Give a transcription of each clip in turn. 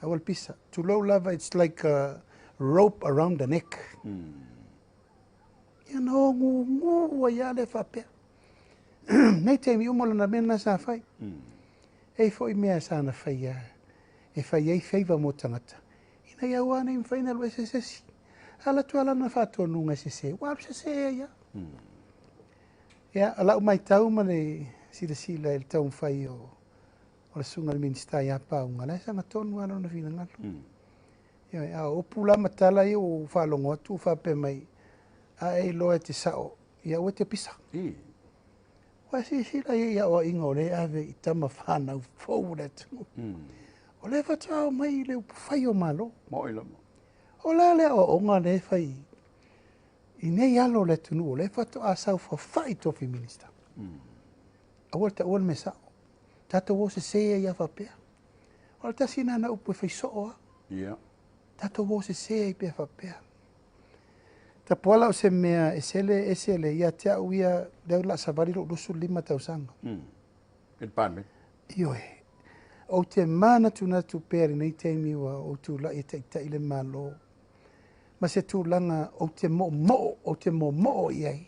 Aua le pisa. Tulou lava, it's like a rope around the neck. Ia na ogugu ai lava lea faapea. Nei taimi uma o lana mea lena sa fai. E i ai foi mea sa na faia e fai ai favour mo tagata, ina ia aua ne i mafai ona alu ese se isi. Alu atu lava lana faatonuga e sese, ua alu sese ai lava. Ia, o lau matau ma le silasila i le taumafai o le susuga i le Minisita ia Pauga, o la e sagatonu lava lona finagalo. Ioe, a o upu la ma tala ia ua ou faalogo atu ua faapea mai, a e iloa e te sao, ia aua e te pisa. Ua silasila i ai i aoaiga o lea e ave i tama fanau fou o le atunuu. O lea faatoa omai i le upufai o Malo. Mo'i lava. O le a le aoaoga lea e fai i nei alo o le atunuu o lea faatoa saofafai i tofi Minista? Aua le taua le mea sao. Tatou o sese ai lava faapea. O le tasi lena na upu e fai soo lava. Tatou o sese ai pea faapea. Tapuala o se mea e sele ese le ia te au ia, lea o le a savali lou 25 tausaga. I le Palemene. Ioe. Ou te manatunatu pea i lenei taimi ua ou tulai e taitai le Malo ma se tulaga ou te moomoo, ou te moomoo i ai,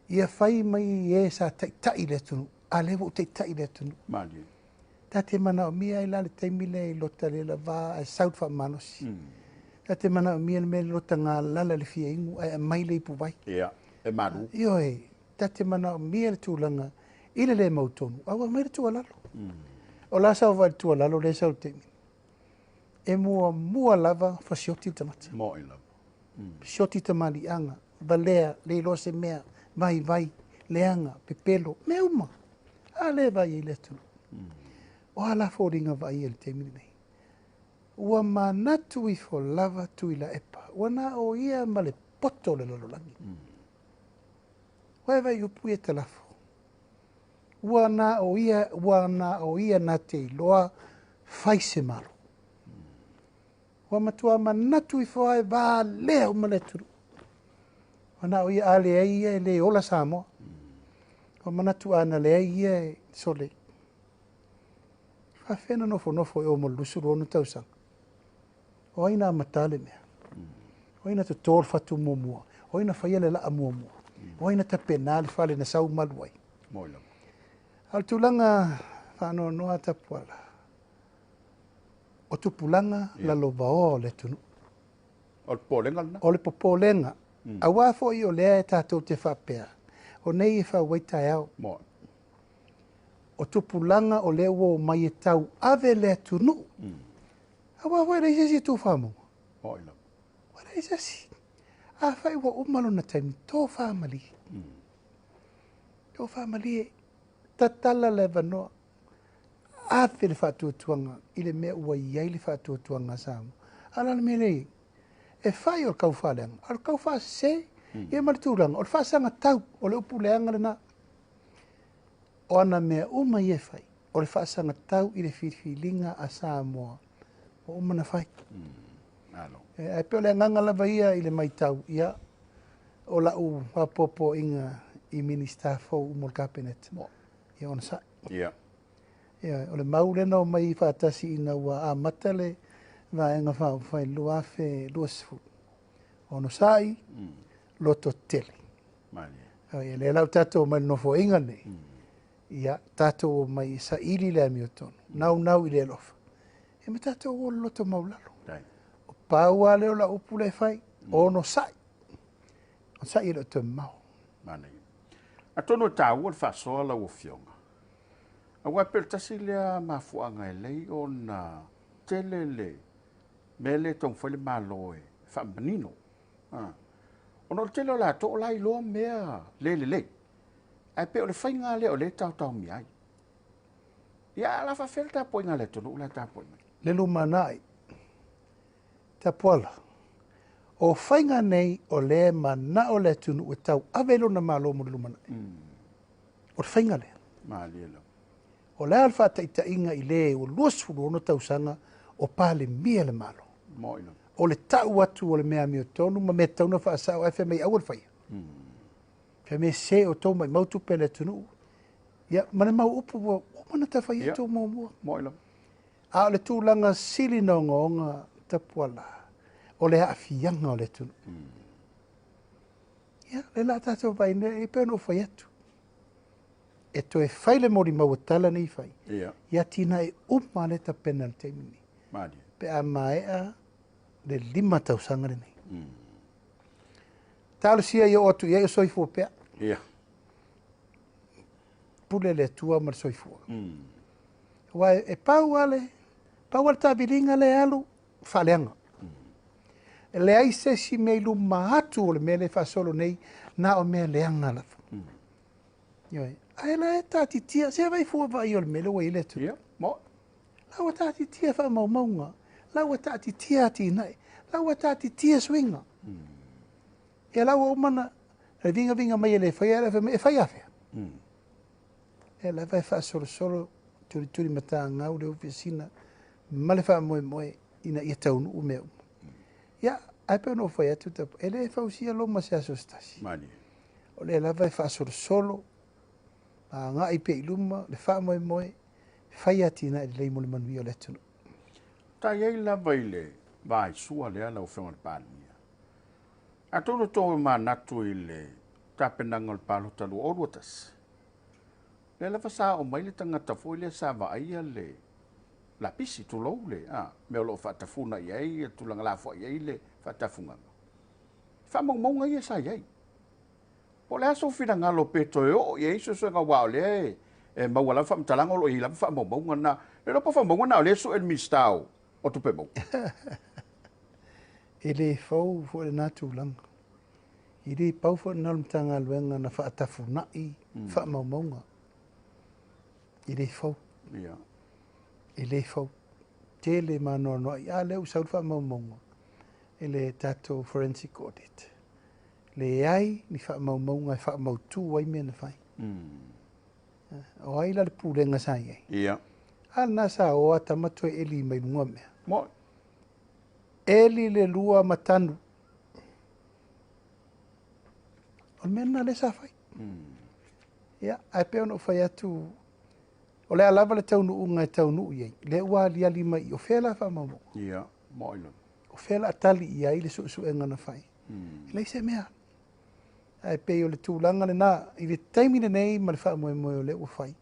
ia fai mai e sa taitai le atunuu, a lea ua ou taitai i le atunuu. Malie. Ta te manaomia ai la le taimi lea i lota le lava ae sau le faamalosi. Ta te manaomia le mea le lota galala le fia inu ae aumai le ipuvai. Ia, e malu. Ioe, ta te manaomia le tulaga i le le mautonu, a ua aumai le tuualalo. O la sau vai le tuualalo lea e sau i le taimi. E muamua lava fasioti le tagata. Mo'i lava. Fasioti tamaliiaga, valea, le iloa se mea, vaivai, leaga, pepelo, mea uma. A lea e vaai ai le atunuu. O a la foliga vaaia i le taimi lenei? Ua manatu ifo lava Tuilaepa, ua na o ia ma le poto o le lalolagi. Ua e vaai i upu ia talafo. Ua na o ia, ua na o ia na te iloa fai se Malo. Ua matua manatu ifo lava e valea uma le atunuu. Ua na o ia, a leai ia e le ola Samoa. Ua manatu a na leai ia e sole. Faafefea na nofonofo i o mo le 26 tausaga. O ai na amata le mea? O ai na totō le fatu muamua? O ai na faia le laa muamua? O ai na tapena le fale na sau malu ai? Mo'i lava. A o le tulaga faanoanoa Tapuala, o tupulaga lalovaoa o le atunuu. O le popolega lena? O le popolega. Aua foi o lea e tatou te faapea, o nei e fau ai taeao. Mo'i. O tupulaga o lea ua omai e tau ave le atunuu. Aua foi e leai se isi e tufaamauga. Mo'i lava. Ua leai se isi. Afai ua uma lona taimi, tofamalie. Tofamalie, tatala le avanoa. Ave le faatuatuaga i le mea ua i ai le faatuatuaga a Samoa. A o le a le mea lea e i ai? E fai o le kaufaaleaga, a o le kaufaasese, ia ma le tulaga, o le faasagatau, o le upu leaga lena. O ana mea uma ia e fai, o le faasagatau i le filifiliga a Samoa, ua uma ona fai. Ae pei o le agaga lava ia i le matau, ia, o lau faapoapoaiga i Minisita fou uma o le Kapeneta, ia onosai. Ia, o le mau lea na omai faatasi ina ua amata le Vaega Faaupufai i le 2020. Onosai, loto tele. Ia, lea la ua tatou omai i le Nofoaiga lenei, ia, tatou omai e saili le amiotonu, naunau i le alofa, ia ma tatou o loloto maualalo. O pau lava lea o lau upu lea e fai, onosai. Onosai e le o toe mamao. Manaia. Atonu e taua le faasoa lau Afioga, aua e pei o le tasi lea mafuaaga e lei ona tele le mea lea e taumafai le Malo e faamanino. Ona o le tele o latou o la e iloa mea le lelei, ae pei o le faiga lea o lea e taotaomia ai. Ia, a la faafefea le tapuaiga a le atunuu la e tapuai mai? Le lumanai, Tapuala, o faiga nei o lea e manao le atunuu e tauave i lona Malo mo le lumanai. O le faiga lea. Malie lava. O le a le faataitaiga i le ua 26 tausaga o Palemia le Malo. Mo'i lava. O le tau atu o le mea amiotonu ma mea tatau ona faasao ae fai mai aua le faia. Fai mai se o tou maimau tupe a le atunuu. Ia, ma le mau upu ua uma ona ta fai atu muamua. Mo'i lava. A o le tulaga sili na ogaoga Tapuala, o le aafiaga o le atunuu. Ia, lea o le a tatou vaai nei, e pei ona ou fai atu, e toe fai le molimau a tala nei fai, i atinae uma lea e tapena i le taimi lenei. Pe a maea le 5 tausaga lenei. Talosia ia oo atu i ai o soifua pea. Pule le Atua ma le soifua. Aua e pau lava le, pau lava le taaviliga lea e alu, faaleaga. E leai se isi mea i luma atu o le mea lea e faasolo nei, na o mea leaga lava. Ioe. Ae la e taatitia, se vaai fua vaaia o le mea lea ua i ai le atunuu. Ia, mo. La ua taatitia faamaumauga, la ua taatitia atinae, la ua taatitia suiga. Ia la ua uma na le vigaviga mai e le faia, le fai mai, e fai afea. E lava e faasolosolo tulituli matagau le ofisina ma le faamoemoe ina ia taunuu mea uma. Ia, ae pei ona ou fai atu, e le fausia Roma se aso se tasi. O lea lava e faasolosolo, agai pea i luma, le faamoemoe, fai atinae lelei mo le manuia o le atunuu. Ta i ai lava i le vaisua lea lau Afioga i le Palemia. Atonu tou manatu i le tapenaga o le palota 2021. Lea lava sa oo mai le tagata foi lea sa vaaia le lapisi tulou le mea o lo o faatafuna i ai, tulaga lafoai i ai le faatafugaga. Faamaumauga ia sa i ai. Po o le a sou finagalo pe toe oo i ai suesuega aua o lea e maua lava faamatalaga o lo o i ai lava faamaumauga na. Le iloa po o faamaumauga na o lea e sue le Minisita o Tupe Maua. E le fou foi lena tulaga. E le pau foi lena o le Matagaluega na faatafunai faamaumauga. E le fou. E le fou. Tele maanoanoai. A lea ua sau le faamaumauga e le tatou forensic audit. Leai ni faamaumauga e faamautu ai mea na fai. O ai la le pulega sa i ai? A lena sa o a tama toe eli mai luga mea. Mo. Eli le lua ma tanu. O le mea lena lea sa fai. Ia, ae pei ona ou fai atu, o le a lava le taunuuga e taunuu i ai, lea ua aliali mai i o fea la faamaumauga. Ia, mo i lava. O fea la tali i ai le suesuega na fai. E leai se mea. Ae pei o le tulaga lena, i le taimi lenei ma le faamoemoe o lea ua fai,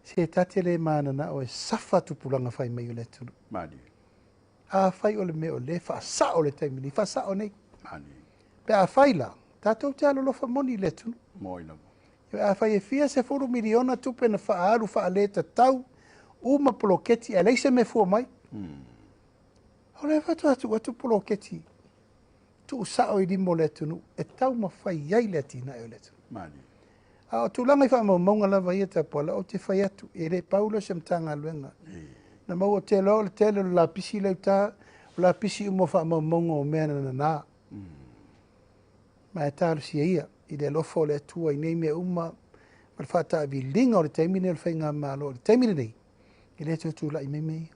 se ta te le mananao e safa tupulaga fai mai o le atunuu. A fai o le mea o lea faasao le taimi nei, faasao nei. Pe a fai la, tatou te alolofa moni i le atunuu. Mo i lava. A fai e fia 10 miliona tupe na faaalu faaletatau uma poloketi ae leai se mea fua mai. O lea faatoa tuu atu poloketi tuusao i lima o le atunuu e taumafai ai le atinae o le atunuu. A o tulaga i faamaumauga lava ia Tapuala, ou te fai atu, e le pau lea o se Matagaluega. Na maua te loa o le tele o le lapisi lea uta, o lapisi uma o faamaumauga o mea na nana. Ma e talosia ia i le alofa o le Atua i nei mea uma ma le faataaviliga o le taimi lenei o le faigamalo. O le taimi lenei, e le toe tulai mai mea ia.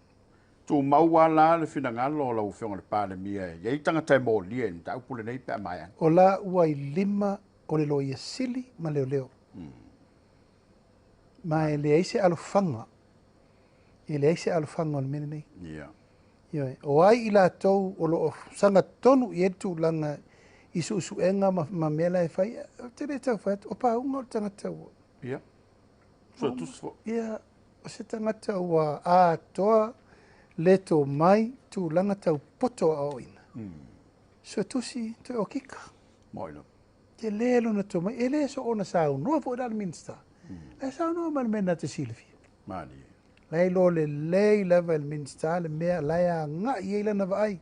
Tumau lava la le finagalo o lau Afioga i le Palemia e i ai tagata e molia i le mataupu lenei pe a maea. O la ua i lima o le loia sili ma leoleo. Ma e leai se alofaga. E leai se alofaga o le mea lenei. Ioe, o ai i latou o lo o sagatonu i ai le tulaga i suesuega ma mea la e fai, ou te le tau fai atu, o pauga o le tagata ua. Ia. Suetusi foi. Ia, o se tagata ua atoa le tomai tulaga tau poto aoaoina. Suetusi toe okika. Mo i lava. Te le lona tomai, e le so ona saunoa foi la le Minisita. La e saunoa mai le mea na te silafia. Malie. La e lo lelei lava e le Minisita le mea la e agai ai lana vaai.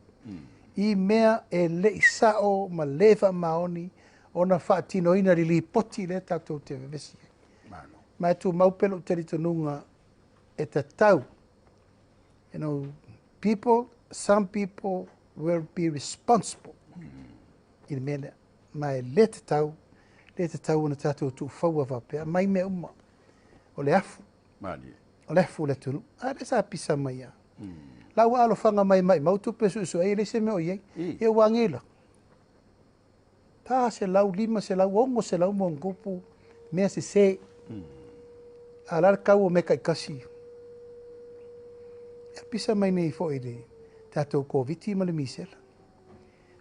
I mea e lei sao ma le faamaoni ona faatinoina le lipoti lea tatou te vevesi ai. Malo. Ma e tumau pea lou talitonuga e tatau. You know, people, some people will be responsible i le mea lea. Ma e le tatau, le tatau ona tatou tuufaua faapea, mai mea uma. O le afu. Malie. O le afu o le atunuu. A lea sa pisa mai ia. La ua alofaga mai mai mau tupe suesue ai, e leai se mea o i ai. Ia ua agela. 400, 500, 600 ma ona tupu mea sese. A la le tau o mea taitasi. E pisa mai nei foi i le tatou Koviti ma le misela.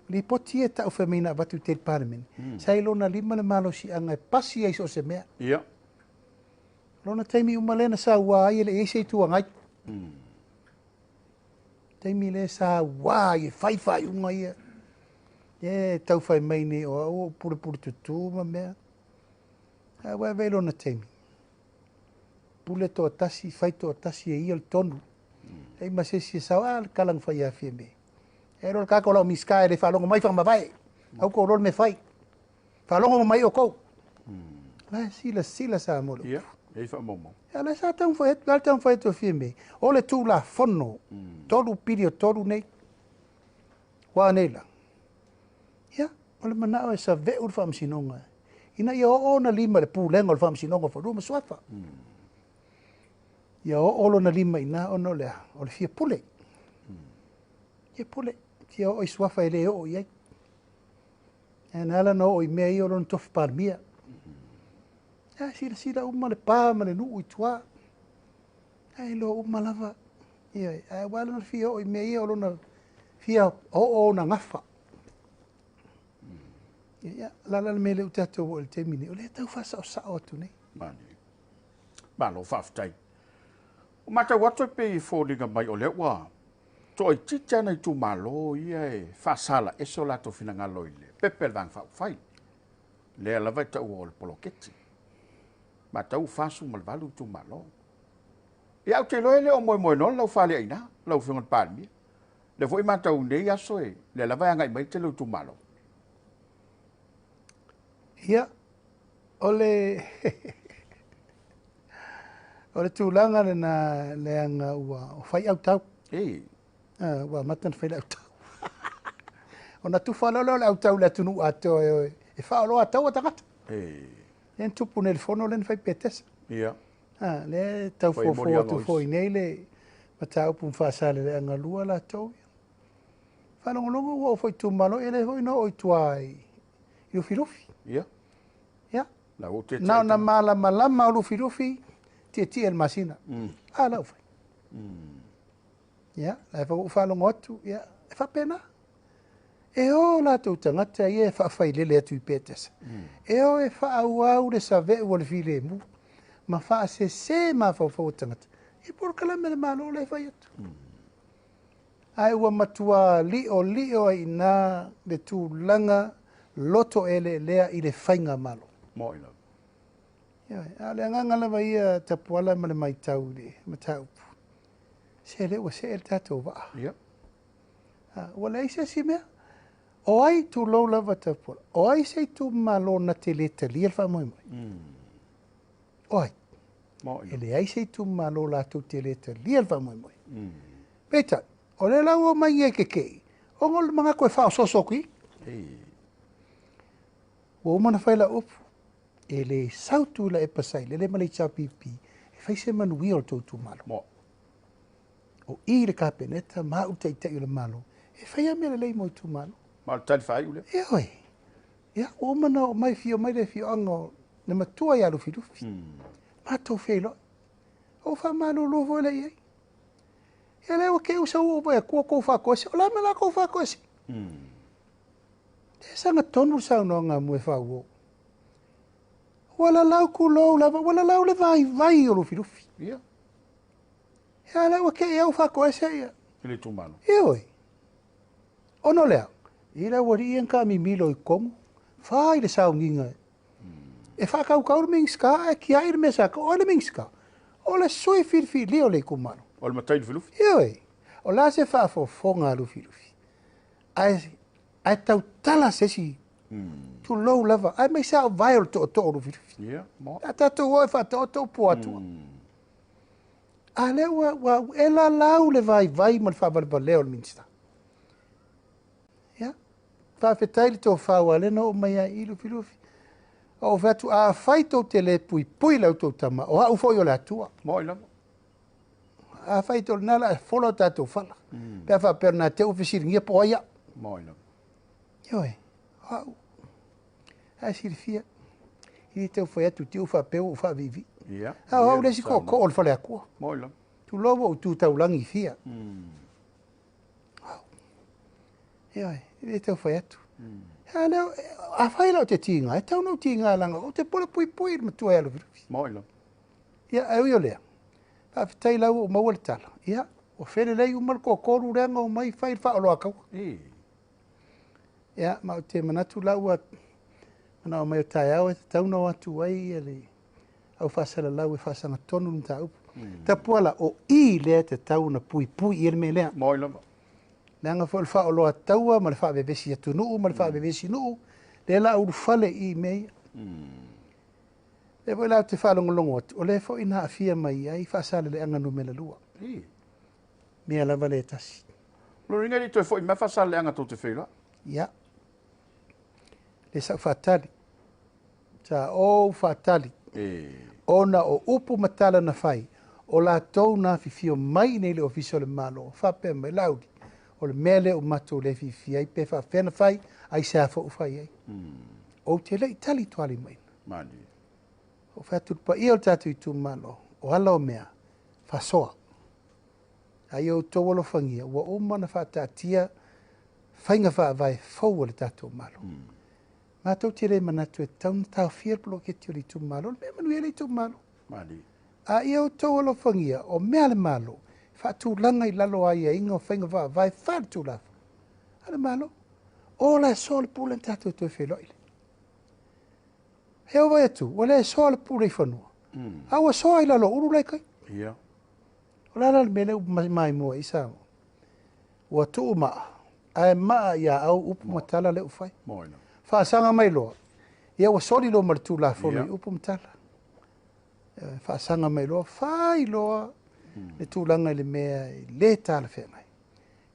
Lipoti ia e tau fai mai na avatu i te Palemene, sa i lona lima le malosiaga e pasi ai so o se mea. Lona taimi uma lea na saua ai e le i ai se Itu Agai. Taimi lea saua ai e fai faaiuga ia. E tau fai mai nei o au o pulepule tutū ma mea. Ae ua e lona taimi. Pule toatasi, fai toatasi e ia le tonu. Ei ma se isi e sao, a le tala na fai ia Fiame. E lo le kako lau Minisita e le faalogo mai whakamavae. Au ko lolo me fai. Faalogo mai o kou. La sila sila sa mo. Ia, e whaamauamau. Ia la sa tau fai la tau fai to Fiame. O le tu la fono. Tolu pili o tolu nei. Wa nei la. Ia, o le manao e sa veu le whaamsinonga. Ina ia o o na lima le pulenga o le whaamsinonga whanua ma suafa. Ia o o lona lima ina ona o le o le fia pule. Ia pule. Fia o i suafa e le o i ai. E na ala na o i mea i o lona tofi palmia. Ia sila sila uma le pā ma le nuu i tua. Ai lo uma lava. Ia, ai wala na fia o i mea i o lona fia o o na ngafa. Ia, la la le mele u tātou o le taimi nei, o le tau whasa o sao atu nei. Mani. Malo whaafetai. O mātau atu e pe i fōlinga mai o lea ua toa i titi ana i tūmalo ia e whaasala eso lato finangalo i le pepe le vang whaufai. Lea lava i tau o le poloketi. Mātau whasu ma le valu i tūmalo. Ia au te loe le o moe moe nola lau whale aina, lau whionga le palmia. Le foi mātau nei aso e, lea lava e angai mai te lau tūmalo. Ia, o le o le tūlanga le na leanga ua o whai au tau. Ei. Ua mata na whai le au tau. O na tuwha lolo le au tau le atunu atoa e, e whaoloa tau a tangata. Ei. Le tupu nei le fono le na whai petesa. Ia. Le tau Whai fofo mori atu anga fo i nei le mataupu mwhaasale le anga lua la tau. Whalongolongo ua o fo i tūmalo e le hoi no o i tua i Lufilufi. Ia. Ia. La o te Na te. na malama lama o Lufilufi, tie tie el masina. A lau whai. Ia, la e wha atu, ia, e whapena. E o la tau tangata ia e whaafai lele atu i petesa. E o e whaau le sa veu o le file mu. Ma whaase se ma whau tangata. E por kalame le malo le whai atu. Ai ua matua lio lio ai nā le tūlanga loto e le lea i le whainga malo. Mo i lau. Ia, a le anganga lava ia tapuala ma le maitau le mataupu. Se le ua se e le tātou waa. Ia. Ua leai se isi mea. O ai tūlou lava tapuala. O ai se i tūmalo na te le talia le whaamoemoe. O ai. Mo i E lau. le ai se i tūmalo lātou te le talia le whaamoemoe. Peitai, o le lau o mai e ke kei. O ngol mga koe whao soso kui. Ei. Ua uma na whai la upu. E le sautu la e pasai, le le ma le HRPP, e whai se manuia o le tau tūmalo. Mo. O i le kapeneta, ma u teitai o le malo, e whai a mea le lei mo i tūmalo. Ma o le tali whai ule. E oi, ia, ua uma na o mai fio mai le fio anga o le matua ia Lufilufi. Ma tau whai loa. O wha malolo fo le iai. Ia le o ke usa ua vai kua kou whakoese, o la me la kou whakoese. E sanga tonu sa no ngā mue whau o. Wala lau ku lou lava, wala lau le vai vai o Lufilufi. Ia. Ia le ua ke e au whakoese ia. I le tūmalo. E oi. Ono lea, i la wari ian ka mimilo i kongo, whai le saunginga. E whakaukau le mingiska, e kia i le mesa, o le mingiska. O le sui whiriwhiri o le kumalo. O le matai Lufilufi. E oi. O la se whaafofonga Lufilufi. Ai tautala se si tu lou lava. Ai mai sa o vai o le to'oto'o o Lufilufi. Ia, mo. A tātou o e whaato'oto'o po atua. A le ua, ua e la lau le vai vai ma le whaavalevalea o le minista. Ia. Whaafetai le tō whāua le no o mai ai i Lufilufi. O whatu a whai tō te le pui pui lau tō tama. O hau foi o le atua. Mo i lava. A whai tō nala e folo tātou whala. Pea whapea nā te ofisiringia po aia. Mo i lava. Ioi, hau. Ai silifia. I te whai atu te uwha peo uwha vivi. Ia. Hau hau le si ko ko o le whale akua. Mo i lava. Tulou ua ou tu taulagi fia. Ioe, e le tau fai atu. A lea, afai la ou te tiga, e tatau ona ou tiga leaga ou te pule puipui i le matua ia Lufilufi. Moi lava. Ia, ae ui o lea, faafetai la ua ou maua le tala. Ia, ua felelei uma le toatolu lea na omai fai le faaoloataua. Ia, ma ou te manatu la ua manao mai o taeao e tatau ona o atu ai le au faasalalau e faasagatonu le mataupu. Tapuala, o i lea e tatau ona puipui i ai le mea lea. Moi lava. Leaga foi o le faaoloataua ma le faavevesi atunuu ma le faavevesi nuu, lea la ulufale i mea ia. Lea foi la ou te faalogologo atu, o lea foi na aafia mai ai Faasaleleaga numera 2. Mea lava lea e tasi. Lona uiga e le i toe foi mai Faasaleleaga tou te feiloai. Ia. Lea sa ou faatali. Sa ou faatali. Ona o upu ma tala na fai, o latou na afifio mai i nei le Ofisa o le Malo, faapea mai, Laauli, o le mea lea ua matou le fiafia ai, pe faapefea na fai, aisea foi ua fai ai. Ou te le i tali tualimaina. Ou fai atu i le paia o le tatou itumalo, o ala o mea, faasoa. A ia outou alofagia, ua uma ona faataatia faiga faavae fou a le tatou Malo. Matou te le manatu e tatau ona taofia le poloketi o le itumalo, o le mea e manuia ai le itumalo. A ia outou alofagia, o mea a le Malo, e faatulaga i lalo o aiaiga o faiga faavae faale-tulafono a le Malo. O la e soa le pule na tatou toe feiloai lea. He ova atu, ua le soa le pule i fanua, a ua soa i lalo o ulu la i tai. O le a la le mea lea ua maimoa ai Samoa? Ua tuu maa, ae maa ia au upu ma tala lea ua fai. Faasaga mai loa, ia ua soli loa ma le Tulafono i upu ma tala. Faasaga mai loa, fai loa le tulaga i le mea e le talafeagai.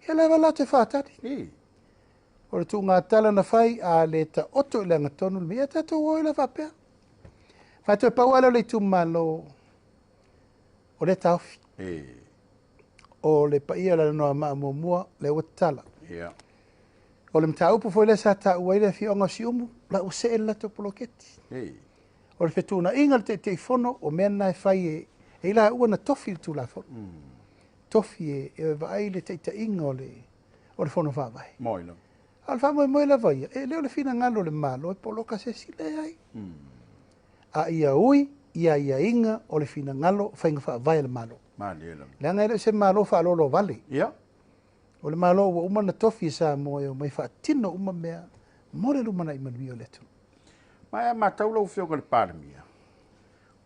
Ia lava la te faatali. O le tuuga tala na fai, a le taoto i le agatonu le mea, ia tatou o ai la faapea. Ma toe pau lea o le itumalo o lea taofi. O le paia o le Anoamaa muamua, lea ua tatala. O le mataupu foi lea sa taua ai le afioaga o Siumu, la ua see le latou poloketi. O le fetuunaiga o le Taitaifono, o mea na e fai e i laua na tofi le Tulafono. Tofi e vaai le taitaiga o le Fono Faavae. Moi lava. A o le faamoemoe lava ia, e le o le finagalo o le Malo e poloka se isi, leai. A ia ui i aiaiga o le finagalo faiga faavae a le Malo. Leaga e le o se Malo faaaloalo vale. O le Malo ua uma na tofi e Samoa e omai faatino uma mea mo le lumanai manuia o le atunuu. Ma e matau lau Afioga i le Palemia,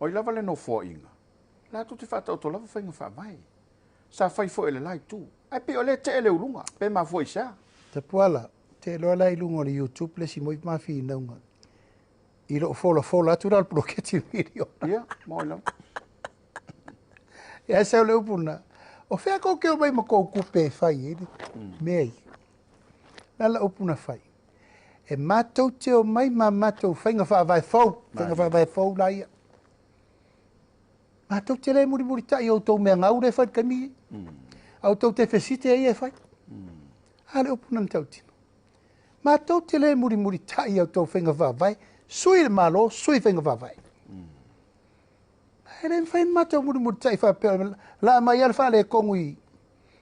oi lava le nofoaiga, latou te faataoto lava faiga faavae. Sa fai foi e le la itu. Ae pei o lea tee le uluga, pe mafua i sea. Tapuala, te iloa la i luga o le YouTube le isi moi mafinauga. I loo folafola atu la o le poloketi miliona. Ia, moi lava. Ia sau le upu na, o fea kou ke o mai ma kou kupe e fai e le mea ia. La la upu na fai. E matou te o mai ma matou faiga faavae fou, faiga faavae fou la ia. Matou te le mulimulitai o outou mea gau le fai le taimi. A outou te fesite ia e fai. A le upu na tautino. Matou te le mulimulitai o outou faiga faavae, sui le Malo, sui faiga faavae. E le mafai ona matou mulimulitai faapea la mai ala faaletonu i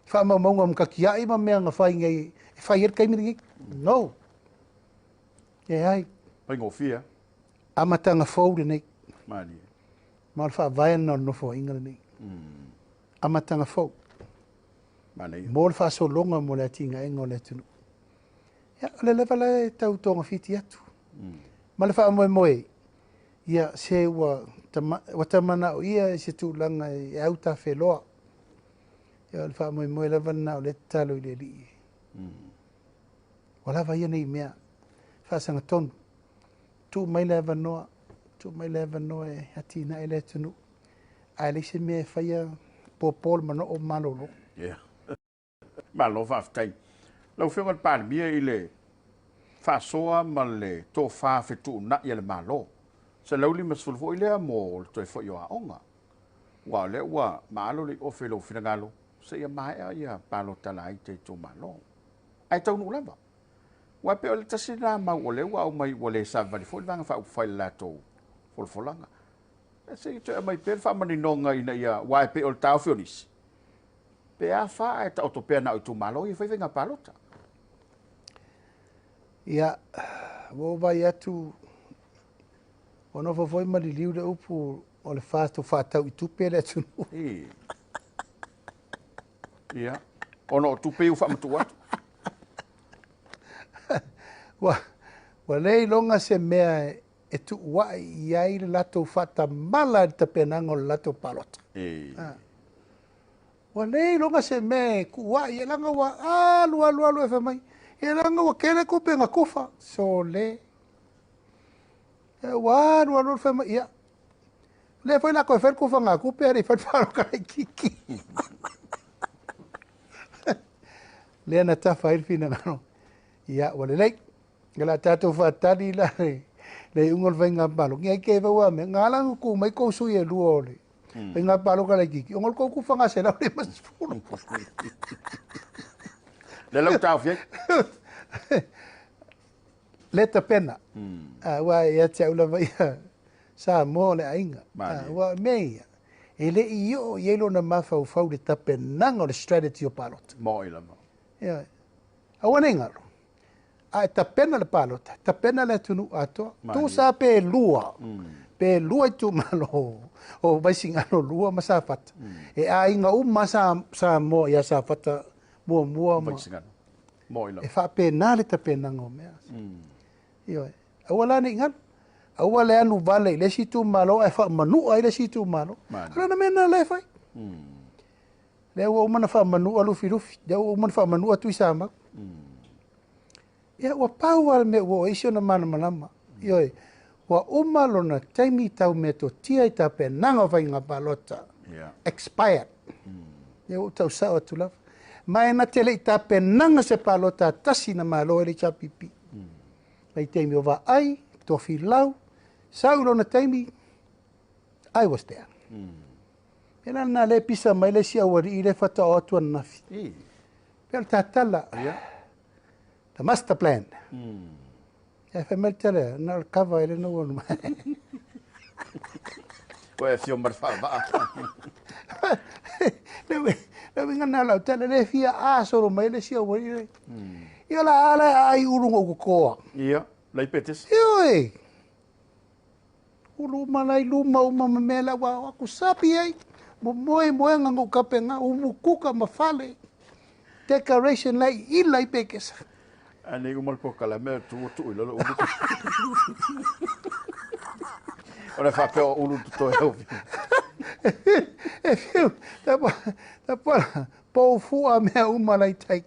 faamaumauga o matatiai ma mea na fai nei e fai ai le taimi lenei. No. E ai. Faigofie. Amataga fou lenei. Malie. Ma o le faavae lena o le nofoaiga lenei. Amataga fou. Manaia. Mo le faasologa mo le atinaega o le atunuu. Ia, o le lava la e tau togafiti atu. Ma le faamoemoe, ia se ua tamanao ia i se tulaga e autafeloa. Ia, o le faamoemoe lava lena o le tatalo i le Alii. Ua lava ia nei mea, faasagatonu, tuu mai le avanoa, tuu mai le avanoa e atinae le atunuu. Ae leai se mea e faia popo le manoo malolo. Ia. Malo faafetai. Lau Afioga i le Palemia i le faasoa ma le tofa fetuunai a le Malo. 150 foi lea mo le toe foi o aoga. Ua o lea ua maalo le ofe i lou finagalo, seia maea ia palota laiti a itumalo. Ae taunuu lava. Ua pe o le tasi la mau o lea ua aumai ua le savavali foi le vaega faaupufai i le latou folafolaga. Se i toe aumai pea le faamaninoga ina ia, ua e pei o le taofi o nisi. Pe a fa ae taoto pea na o itumalo ia fai faiga palota. Ia, ua ou vaai atu, ua nofo foi ma liliu le upu o le fa faatau i tupe le atunuu. Ia, ona o tupe ua faamatuu atu. Ua le iloga se mea e tuuai i ai le latou faatamala i le tapenaga o le latou palota. Ua le iloga se mea e tuuai, e laga ua alu alu alu e fai mai. E laga ua kele tupe na tufa. Sole. Ua alu alu alu fai mai. Ia. Le foi la koe fai kufa ngā kupe ari fai palota laitiiti. Lea na tafa ai le finagalo. Ia, ua lelei. Ia la tatou faatali la le iuga o le faiga palota. Ia ke fau me ngā la ku mai kou sui e lua o le faiga palota laitiiti. Ona o le kou kufaga 150. Le lau taofi ai. Le tapena. Ua ia te au lava ia Samoa o le aiga. Ua mea ia. E le i oo i ai lona mafaufau le tapenaga o le strategy o palota. Moi lava. Ia. Aua nei galo. A e tapena le palota, tapena le atunuu atoa. Tusa pe lua. Pe lua itumalo o Vaisigano 2 ma Safata. E aiga uma Samoa ia Safata muamua ma Vaisigano. Moi lava. E faapena le tapenaga o mea. Ioe. Aua la nei galo. Aua le alu vale i le isi itumalo ae faamanua ai le isi itumalo. O lona mea lena la e fai. Lea ua uma ona faamanua Lufilufi, lea ua uma ona faamanua Tuisamau. Ia ua pau lava le mea ua oo ai si ona malamalama. Ioe, ua uma lona taimi tau metotia i tapenaga o faiga palota. Expired. Ia ua ou tausao atu lava. Ma e na te le i tapenaga se palota tasi na malo ai le HRPP. Mai taimi o Vaai, Tofilau, sau i lona taimi, I was there. E la na le pisa mai le isi aualii le faatoa atu ananafi. Pe o le tatala. The master plan. E fai mai le tele, na o le cover e le na ua mai. Ua e afio ma le faavaa. Le uiga na lau tele, le fia a solo mai le isi aualii le. Ia la ala ai ulu ngou kokoa. Ia, lai petesi. Ioe. Ulu uma lai luma uma ma mea la ua aku sapi ai. Mo moe moenga ngou kapenga, umu kuka ma fale. Decoration lai ila i pekesa. Ane uma le pokala mea tu tu i lalo ulu. Ora faapea o ulu totoe au. E fiu, tapa, pou fua mea uma lai tai.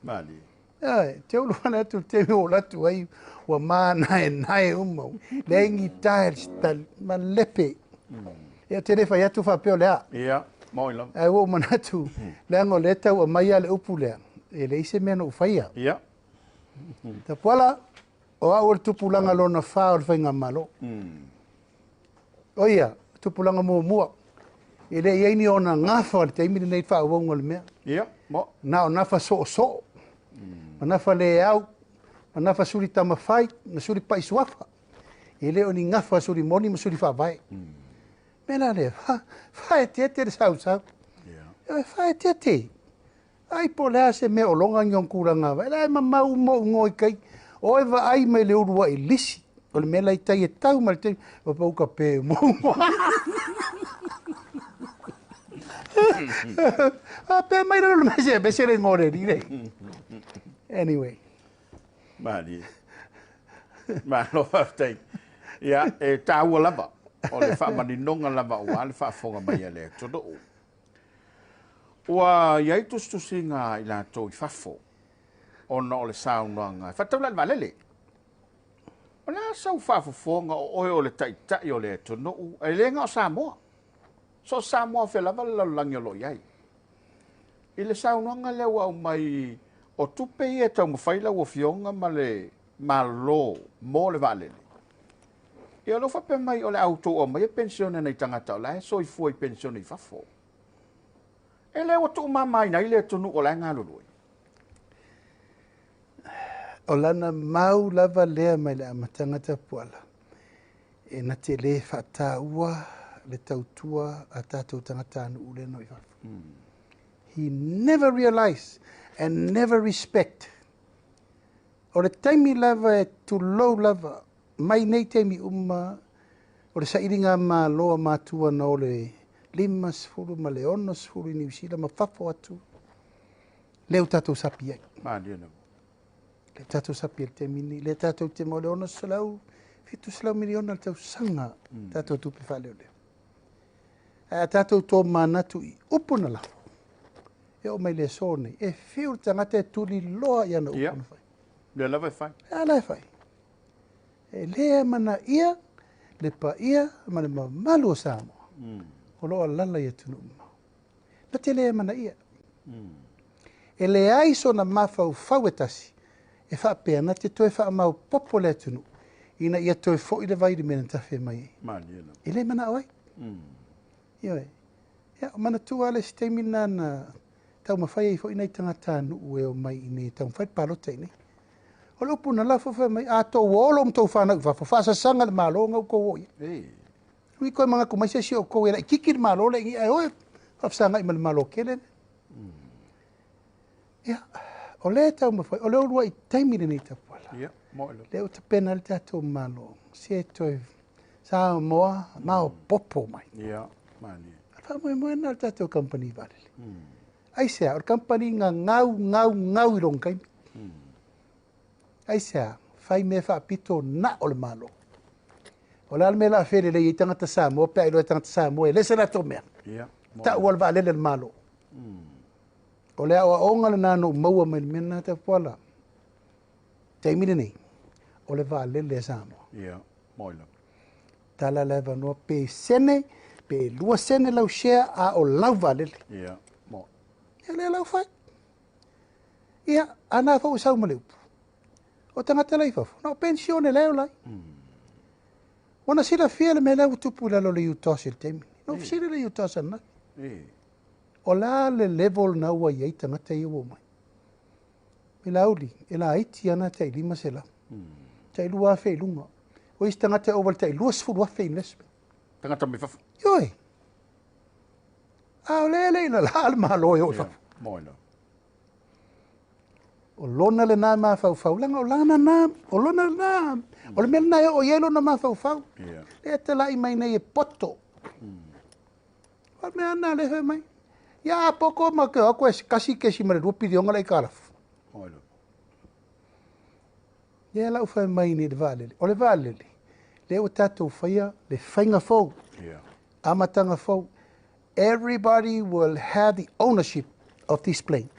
Mali. Ai, te ulu ana atu te o latu ai, ua mānae nae uma. Le ingi tiles tal, ma lepe. Ia te le fai atu faapea o le a. Ia, moi lava. Ai ua manatu, leaga o le tau aumai a le upu lea, e leai se mea na ou faia. Tapuala, o au o le tupulaga lona fa o le faigamalo. O ia, tupulaga muamua. E le i ai ni ona gafa o le taimi lenei faaauauga o le mea. Ia, mo. Na o nafa soosoo. Ma nafa le au, ma nafa suli tamafai, ma suli pai suafa. E le o ni gafa suli moni ma suli faavae. Mea la lea, faaeteete le sausau. E faaeteete. Ai po le a se mea o loga ni ona tulaga vai. La e mamau mo ngoi kai. O e vaai mai le ulu ai lisi. O le mea la i tai e tau ma le taimi. O pa uka pe mo. A pe mai le mea se be se le ngore ri le. Anyway. Mali. Malo faafetai. Ia, e tāua lava. O le faamaninoga lava ua le faafofoga mai a le atunuu. Ua iai tusitusiga i latou i fafo ona o le saunoaga e faataula i le vaalele. O le a sau faafofoga o oe o le taitai o le atunuu, e le na o Samoa. So Samoa fe lava le lalolagi o lo o i ai. I le saunoaga lea ua aumai o tupe ia e taumafai lau afioga ma le malo mo le vaalele. Ia o lea faapea mai o le a outou aumaia penisione nai tagata o la e soifua i penisione i fafo. E le ua tuumamaina ai le atunuu o la e galulue. O lana mau lava lea mai le amataga Tapuala. E na te le faataua le tautua a tatou tagatanuu lea no i fafo. He never realize and never respect. O le taimi lava e tulou lava, mai nei taimi uma, o le sailiga malo a matua na o le 50 ma le 60 i Niu Sila ma fafo atu, lea ua tatou sapi ai. Malie lava. Lea tatou sapi ai le taimi nei, lea tatou te maua le 600, 700 miliona le tausaga tatou tupe faaleoleo. Ae a tatou tomanatu i upu na lafo, e oo mai le aso nei, e fiu le tagata e tuliloa i ana upu na fai. Lea lava e fai. E ala e fai. E le amanaia le paia ma le mamalu o Samoa o lo o alaala i atunuu mamao. Na te le amanaia. E leai sona mafaufau e tasi e faapea na te toe faamaopoopo le atunuu ina ia toe foi le vai i le mea na tafe mai ai. Malie lava. E le manao ai. Ioe. Ia, manatua le isi taimi lena na taumafai ai foi nai tagatanuu e omai i inei e taumafai le palota i inei. O le upu na lafo fai mai, a tou olo ma tou fanau i fafo, faasasaga le Malo na outou o i ai. Ui koe manatu mai se isi o outou e laitiiti le Malo le i ae o e faafesagai ma le Malo tele lea. Ia, o lea e taumafai, o le uluai taimi lenei Tapuala. Ia, mo le. Lea ua tapena le tatou Malo, se toe Samoa maopoopo mai. Ia, malie. O le faamoemoe lena o le tatou kamupani vaalele. Aisea, o le kamupani na gau, gau, gau i lona taimi. Aisea, fai mea faapito na o le Malo. O le a le mea o le a felelei ai tagata Samoa pe a iloa e tagata Samoa e le se latou mea. Ia, Tau o le vaalele a le Malo. O le aoaoga lena na ou maua mai le mea lena Tapuala. Taimi lenei, o le vaalele a Samoa. Ia, mo lava. Tala le avanoa pe sene, pe 2 sene lau share a o lau vaalele. Ia, mo. Ia lea lau fai. Ia, ana foi sau ma le upu. O tagata la i fafo, na o pensione lea o lai. Ua na silafia le mea lea ua tupu i lalo o le UTOS i le taimi. Na ou fesili le UTOS ananafi. O la le level na ua i ai tagata ia ua omai. Me Laauli, e laiti ana tai 500. Tai 2,000 i luga. O isi tagata e ova i le tai 20,000 investment. Tagata mai fafo. Ioe. A o lea e le i lalā le Malo e oo i fafo. Mo lava. O lona lena mafaufau, leaga o lana na, o lona lena, o le mea lena e oo i ai lona mafaufau. Lea talai mai nei e poto. O le mea na le fai mai. Ia a poko ma ke o e 1.2 piliona le aitalafu. Mo lava. Ia lau fai mai nei le vaalele. O le vaalele, lea ua tatou faia le faiga fou. Amataga fou. Everybody will have the ownership of this plane.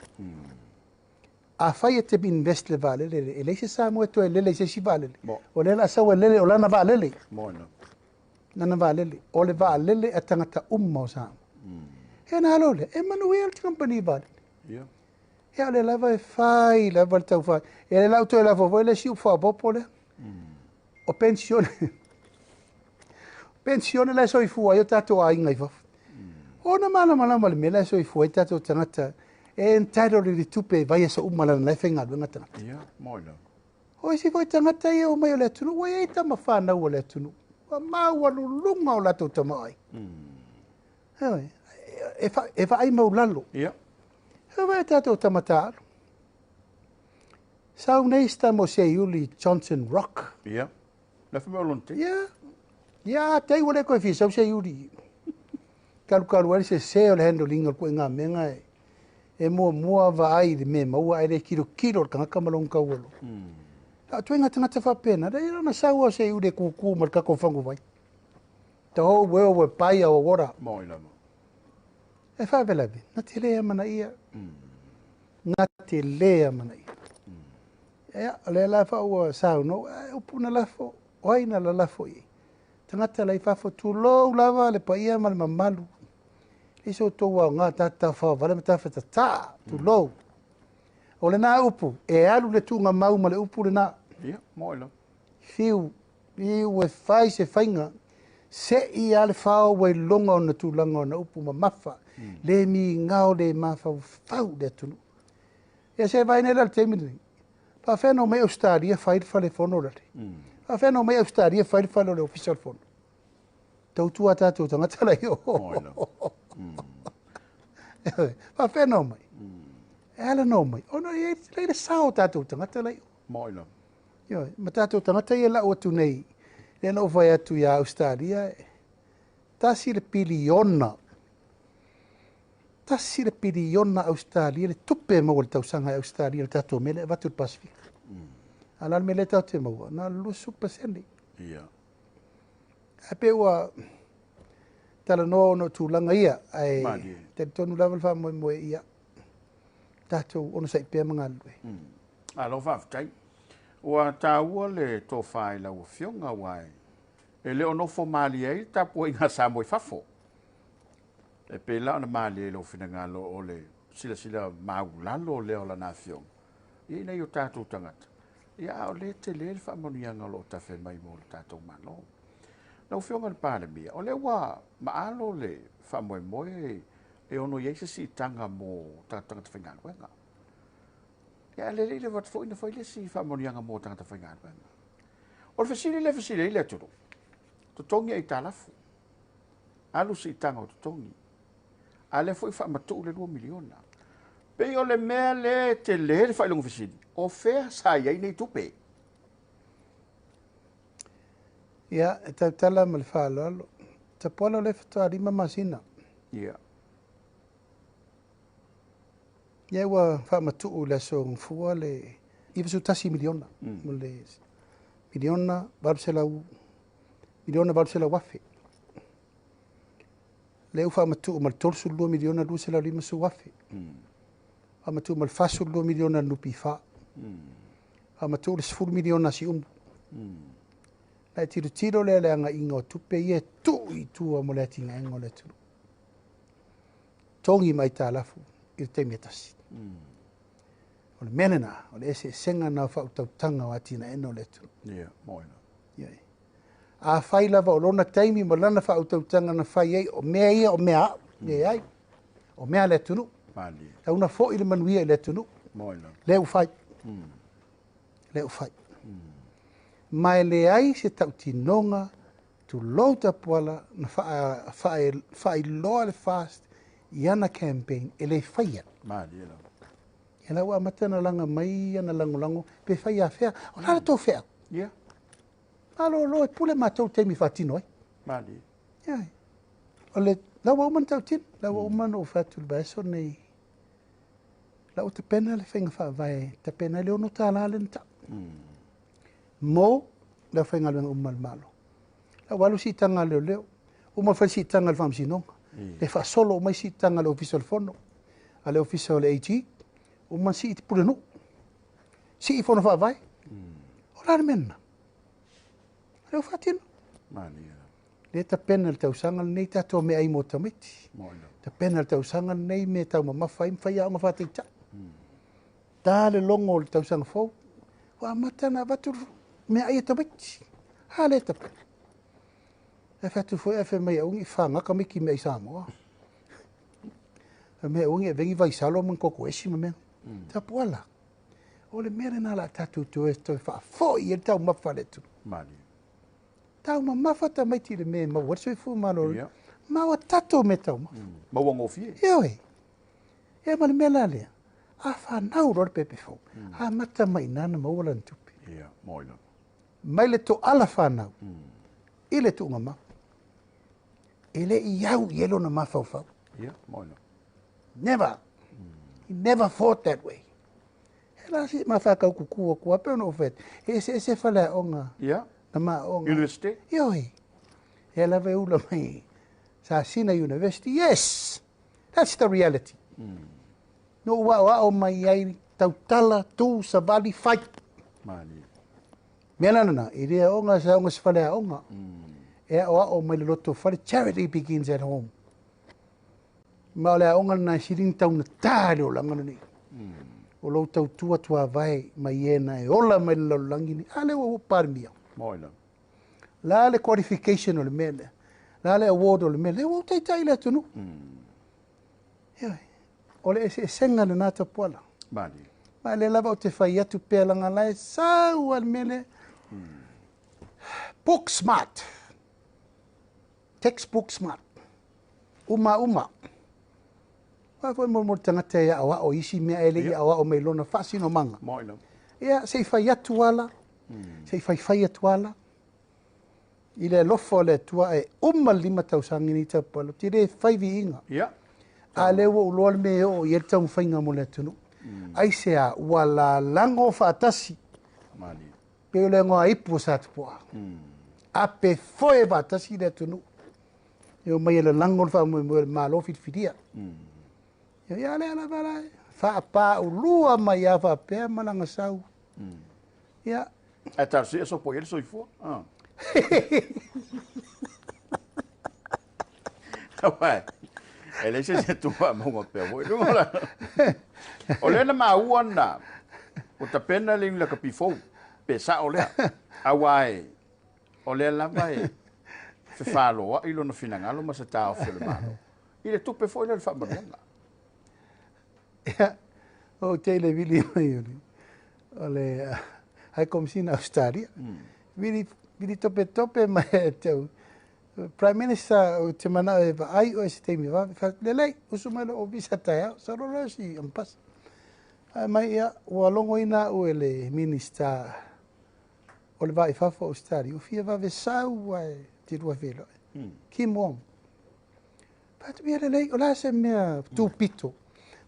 A fai e te invest le vaalele, e leai se Samoa e toe lele i se isi vaalele. O lea la sau e lele o lana vaalele. Mo lava. Lana vaalele. O le vaalele a tagata uma o Samoa. E na alo lea, e manuia le company vaalele. Ia o lea lava e fai lava le taufai. E le lau toe lafo foi le isi upu faaopoopo lea. O pensione. Pensione la e soifua ai o tatou aiga i fafo. Ona malamalama le mea la e soifua ai tatou tagata e entitled i le tupe e vaiaso uma lana la e faigaluega tagata. Ia, mo lava. O isi foi tagata ia o mai o le atunuu, ua i ai tama fanau o le atunuu. Ua maualuluga o latou tamaoaiga. Ioe, e vaai maulalo. E vaai tatou tama taalo. Sau nei si tama o Seiuli Johnson Rock. Ia. La fai mai o lona te. Ia. Ia, te ua le koe fia sau Seiuli. Kalukalu ai le sese o le handling o le kuaiga mea e muamua vaai i le mea maua ae le kilokilo le tagata ma lona taualo. La o ituaiga tagata faapena, leai lona sau o Seiuli e kuku ma le tatou faguvai. The whole world will buy our water. Mo lava. E faavelave, na te le amanaia. Na te le amanaia. Ia, o lea la faua saunoa, upu na lafo, o ai na lalafo i ai. Tagata la i fafo, tulou lava le paia ma le mamalu. Le so outou aoga tata whaavale ma tawhatatā, tulou. O lena upu, e alu le tuugamau ma le upu lena. Ia, mo lava. Fiu, fiu e fai se faiga, se i a le fao ua iloga ona tulaga ona upu mamafa, le migao le mafaufau le atunuu. Ia se vai nei la le taimi lenei. Faafea na omai Australia fai le fale fono lale. Faafea na omai Australia fai le fale o le ofisa o le fono. Tautua tatou tagata la i o. Mo lava. Faafefea ona omai? E ala ona omai, ona e i ai le sao o tatou tagata la i o. Moi lava. Ioe, ma tatou tagata ia e lau atu nei, lea na ou fai atu ia Ausetalia, e 1 piliona, 1 piliona Ausetalia le tupe e maua i le tausaga e Ausetalia i le tatou mea lea e avatu i le Pasefika. A o le a le mea lea tatou te maua? Na o le 20%. Ae pei ua talanoa ona o tulaga ia, ae talitonu lava le faamoemoe ia tatou onosai pea ma galulue. Malo faafetai. Ua taua le tofa i lau Afioga, aua e le o nofo malie ai le tapuaiga a Samoa i fafo. E pei la ona malie i lou finagalo o le silasila maulalo lea o lana Afioga ia ina ia o tatou tagata, ia a o lea tele le faamanuiaga o lo o tafe mai mo le tatou Malo. Lau Afioga i le Palemia, o lea ua maalo le faamoemoe e ono i ai se siitaga mo tatou tagata faigaluega. Ia, a le le leva foi na fai le isi faamanuiaga mo tagata faigaluega. O le fesili lea fesili ai le atunuu, totogi aitalafu, alu siitaga o totogi, a lea foi faamatuu le 2 miliona. Pei o le mea lea e tele le faailoga fesili, o fea sa i ai nei tupe? Ia, e tautala ma le faaaloalo. Tapuala o lea faatoa 5 masina. Ia ua faamatuu i le aso Gafua le 91 miliona. Mo le miliona 800, miliona 800 afe. Lea ua faamatuu ma le 32 miliona 250 afe. Faamatuu ma le 42 miliona le NPF. Faamatuu le 10 miliona a Siumu. Na e tilotilo lea le agaiga o tupe ia e tuu i tua mo le atinaega o le atunuu. Togi mai aitalafu i le taimi e tasi. O le mea lena, o le eseesega na o faautautaga o atinaega o le atunuu. Ia, moi la. Ia. A fai lava o lona taimi ma lana faautautaga na fai ai, o mea ia o mea au, leai. O mea a le atunuu. Malie. Tauna foi le manuia i le atunuu. Moi la. Lea ua fai. Lea ua fai. Ma e leai se tautinoga tulou Tapuala na faailoa le FAST i ana campaign e le faia. Malie la. Ia la ua amata na laga mai ana lagolago pe fai afea. O la le tou feau. Malolo e pule matou taimi faatino ai. Malie. Ia. O le la ua uma na tautino, la ua uma na ou fai atu i le vaiaso nei. La ua tapena le faiga faavae, tapena ai le $6 le na tau. Mo le aufaigaluega uma a le Malo. La ua alu siitaga a leoleo, uma fai siitaga a le faamasinoga. Le faasolo uma ai siitaga a le Ofisa o le Fono, a le Ofisa o le AG, uma sii te pulenuu. Sii fono faavae. O la le mea lena. O lea ua faatino. Malie la. Lea tapena le tausaga lenei tatou meaai mo tamaiti. Moi la. Tapena le tausaga lenei me taumamafa ai ma fai aoga faataitai. Ta le logo o le tausaga fou. Ua amata na avatu meaai a tamaiti. A le tapena. E fai atu foi ae fai mai au i fagaka miki mea i Samoa. Fai mai au e vengi vaisalo ma koko esi ma mea. Tapuala. O le mea lena la tatou toe toe faafoi i le taumafa le atunuu. Malie. Taumamafa tamaiti i le mea e maua ai le soifua maloloina. Ma ua tatou mea taumafa. Maua gofie. Ioe. Ia ma le mea la lea. A fanau loa le pepe fou. Amata mai i na maua lana tupe. Ia, moi la. Mai le toala fanau. I le tuugamau. E le i au i ai lona mafaufau. Ia, moi la. Never. He never thought that way. E la si mawhakau kuku o kua pe ono o atu. E ese ese fale aoga. Na maaoga. University. Ioe. E lava e ula mai. Sasina University. Yes. That's the reality. No ua o ao mai ai tautala, tu, savali, fai. Malie. Mea la nana, i rea onga sa onga se fale aoga. E ao ao mai le loto fale, charity begins at home. Ma o le aoga lena e sili tau na tā le olaga lenei. O lou tautua tuavae mai e na e ola mai le lalolagi nei. A lea ua ua Palemia. Moi la. La le qualification o le mea lea. La le award o le mea lea. Ua taitai le atunuu. Ioe. O le eseesega lena Tapuala. Malie. Ma le lava o te fai atu pea langa lae sau a le mea lea. Book smart. Textbook smart. Uma uma. Aua foi mo le tagata e aoao i isi mea ae le i aoao mai lona faasinomaga. Ia, se i fai atu ala, se i faifai atu ala, i le alofa o le Atua e uma le 5 tausaga lenei Tapuala, ou te le fai viiga. A lea ua ou iloa le mea e oo i ai le taumafaiga mo le atunuu. Aisea ua lalago faatasi. Pei o le igoa ipu o Satupuaa. Ape foe faatasi le atunuu. E omai e lalago le faamoemoe o le Malo filifilia. Ia lea lava la, faapaulua mai lava faapea ma laga sau. Ia. Ae talosia e sopo i ai le soifua. Aua, e leai se isi e tuufaamauga pea foi i luga la. O lea na maua na, ua tapena le iuni lakapi fou, pe sao lea. Aua e, o lea lava e fefaloai lona finagalo ma se taofi o le Malo i le tupe foi lea o le faamanuiaga. Ia, ou te i le vili mai o le, o le High Commissioner Australia. Vili, vili topetope mai ia te au. Prime Minister, ou te manao e vaai oe i se taimi vave. Fai atu, lelei, usu mai lou ofisa taeao, sau loa si Ambassador. Fai mai, ia, ua logoina au e le Minister o le Va i Fafo o Ausetalia, ua fia vave sau ae te lua feiloai. Kim Wong. Fai atu, ia lelei, o le a se mea tupito?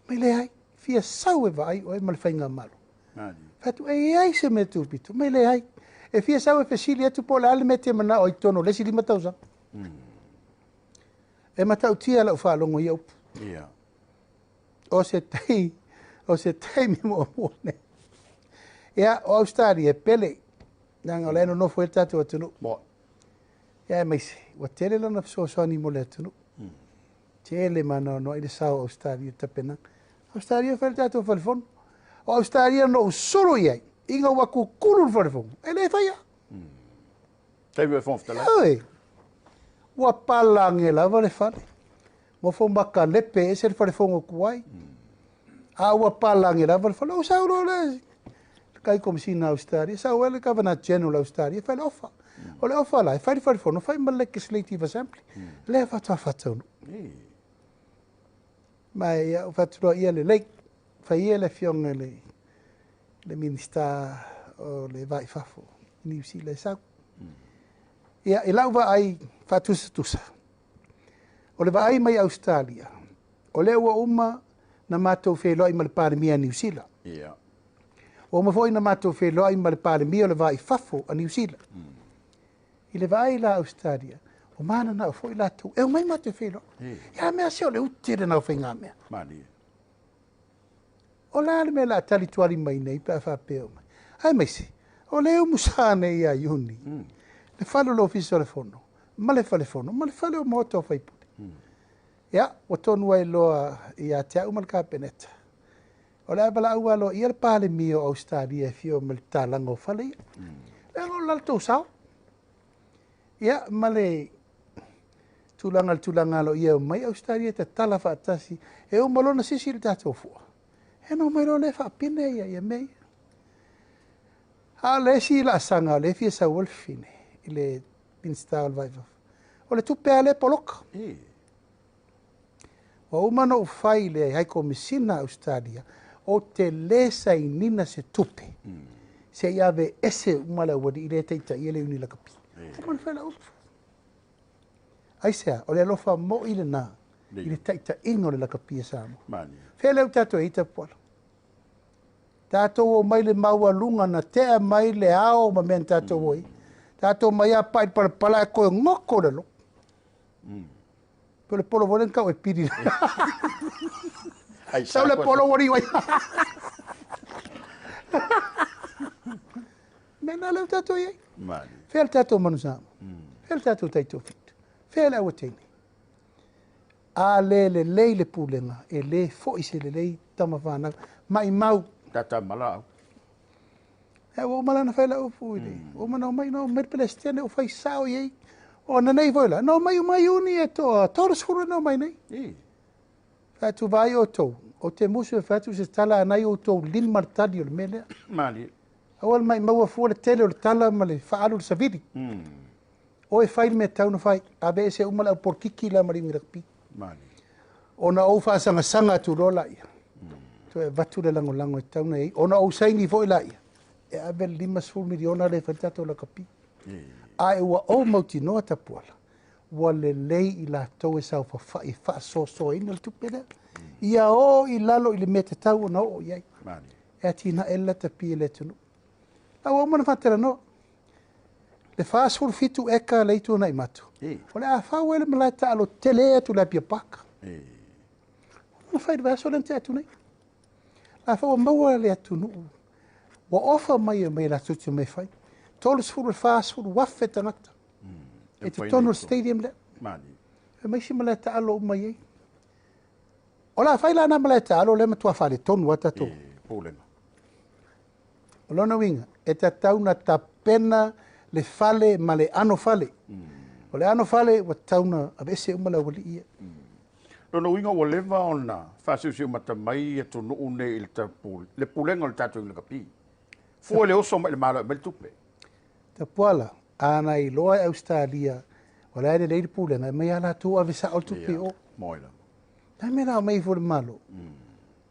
Mai leai, fia sau e vaai oe ma le faigamalo. Fai atu, e i ai se mea tupito? Mai leai, e fia sau e fesili atu po o le a le mea e te manao ai i totonu o le isi 5 tausaga. E matautia lau faalogo i ia upu. O se tai, o se taimi muamua nei. Ia, o Ausetalia e pele, leaga o la e nonofo ai le tatou atunuu. Ia aemaise, ua tele lana fesoasoani mo le atunuu. Tele maanoanoa i le sao o Ausetalia i le tapenaga. Ausetalia e fai le tatou falefono. O Ausetalia na ou sulu i ai, ina ua kukulu le falefono, e le faia. Taimi o le Fofoga Fetalai. Oi, ua palage lava le fale. Nofo ma kalepe ese le falefono tuai. A ua palage lava le fale. Ou sau loa le kai komisina Australia, sau ai le Governor General Australia, fai le ofa. O le ofa la, e fai le falefono, fai ma le Legislative Assembly. Lea faatoa faataunuu. Ma ia, ou fai atu loa, ia lelei, fai ia le afioga i le Minisita o le Va i Fafo i Niu Sila e sau. Ia, i lau vaai faatusatusa, o le vaai mai Ausetalia, o lea ua uma na matou feiloai ma le Palemia a Niu Sila. Ua uma foi na matou feiloai ma le Palemia o le Va i Fafo a Niu Sila. I le vaai la Ausetalia, ua mananao foi latou, e omai matou feiloai. Ia mea se o le ute lena o faigamea. O le a le mea o le a tali tuali mai nei pe a faapea mai. Aemaise, o lea e umusa nei ia Iuni, le fale o le Ofisa o le Fono, ma le Fale Fono, ma le fale o Maota o Faipule. Ia, ua tonu ai loa ia te au ma le Kapeneta. O le a valaau aloaia le Palemia o Ausetalia e afio mai le tatalaga o fale ia. Leaga o le latou sao. Ia, ma le tulaga le tulaga aloaia e omai Ausetalia e tatala faatasi, e uma loa ona sisi le tatou fua. E na omai loa lea faapine ia, ia mea ia. A o le isi laasaga o lea e fia sau ai le fafine i le Minisita o le Va i Fafo, o le tupe lava lea e poloka. Ua uma ona ou fai i le High Commissioner a Ausetalia, ou te le sainina se tupe se i ave ese uma le aualii lea e taitaia le Iuni Lakapi. Ua uma ona fai lau upu. Aisea, o le alofa moi lena i le taitaiga o le lakapi a Samoa. Fea lea ua tatou i ai Tapuala? Tatou omai le maualuga na tea mai le ao ma mea na tatou o ai. Tatou omai a pai le palapala ae toe goto le loto. Po le polo foi lea na tau e pili. Sau le polo ua liu ai. Mea na lea ua tatou i ai. Fea le tatou manu Samoa? Fea le tatou taitofitu? Fea le auateine? A le lelei le pulega, e le foi se lelei tama fanau. Maimau. Tata ma laau. Ua uma la ona fai lau upu i le, ua uma ona omai, na omai le Peresetene ua fai sao i ai. O ananei foi la, na omai uma Iuni e toa 30 na omai nei. Fai atu, vaai outou, ou te musu e fai atu se tala a nai outou lima le tali o le mea lea. Malie. Aua le maimau fua le tele o le tala ma le faaalu le savili. O e fai le mea tau na fai, ave ese uma le au polokiki la ma le iuni lakapi. Malie. Ona ou faasagasag atu loa laia, toe avatu le lagolago e tatau ona i ai, ona ou saini foi laia, e ave le $50 miliona lea e fai le tatou lakapi. Ae ua ou mautinoa Tapuala, ua lelei i latou e saofafai e faasoasoaina le tupe lea. Ia o i lalo i le mea tatau ona oo i ai. E atinae le lakapi e le atunuu. La ua uma ona faatalanoa. Le 47 eka le itu nai matu. O le a fau ai le malae taalo tele atu le Apia Park. Na fai le vaiaso lea na tea atu nei. La fau maua le atunuu. Ua ofa mai e mai latou te mai fai. 30 40 afe tagata. E totonu o le stadium lea. E mai si malae taalo uma i ai. O la fai la na malae taalo lea matua faaletonu a tatou. O lona uiga, e tatau na tapena le fale ma le ano fale. O le ano fale ua tatau na aveese uma le aualii ia. Lona uiga ua leva ona faasiusiu mata mai atunuu nei i le pulega o le tatou lakapi. Fua le oso mai le malo e mai le tupe. Tapuala, ana iloa e Australia, o le a lelei le pulega, e mai a latou ave sao le tupe o. Moila. Tai mea la o mai ifo le malo.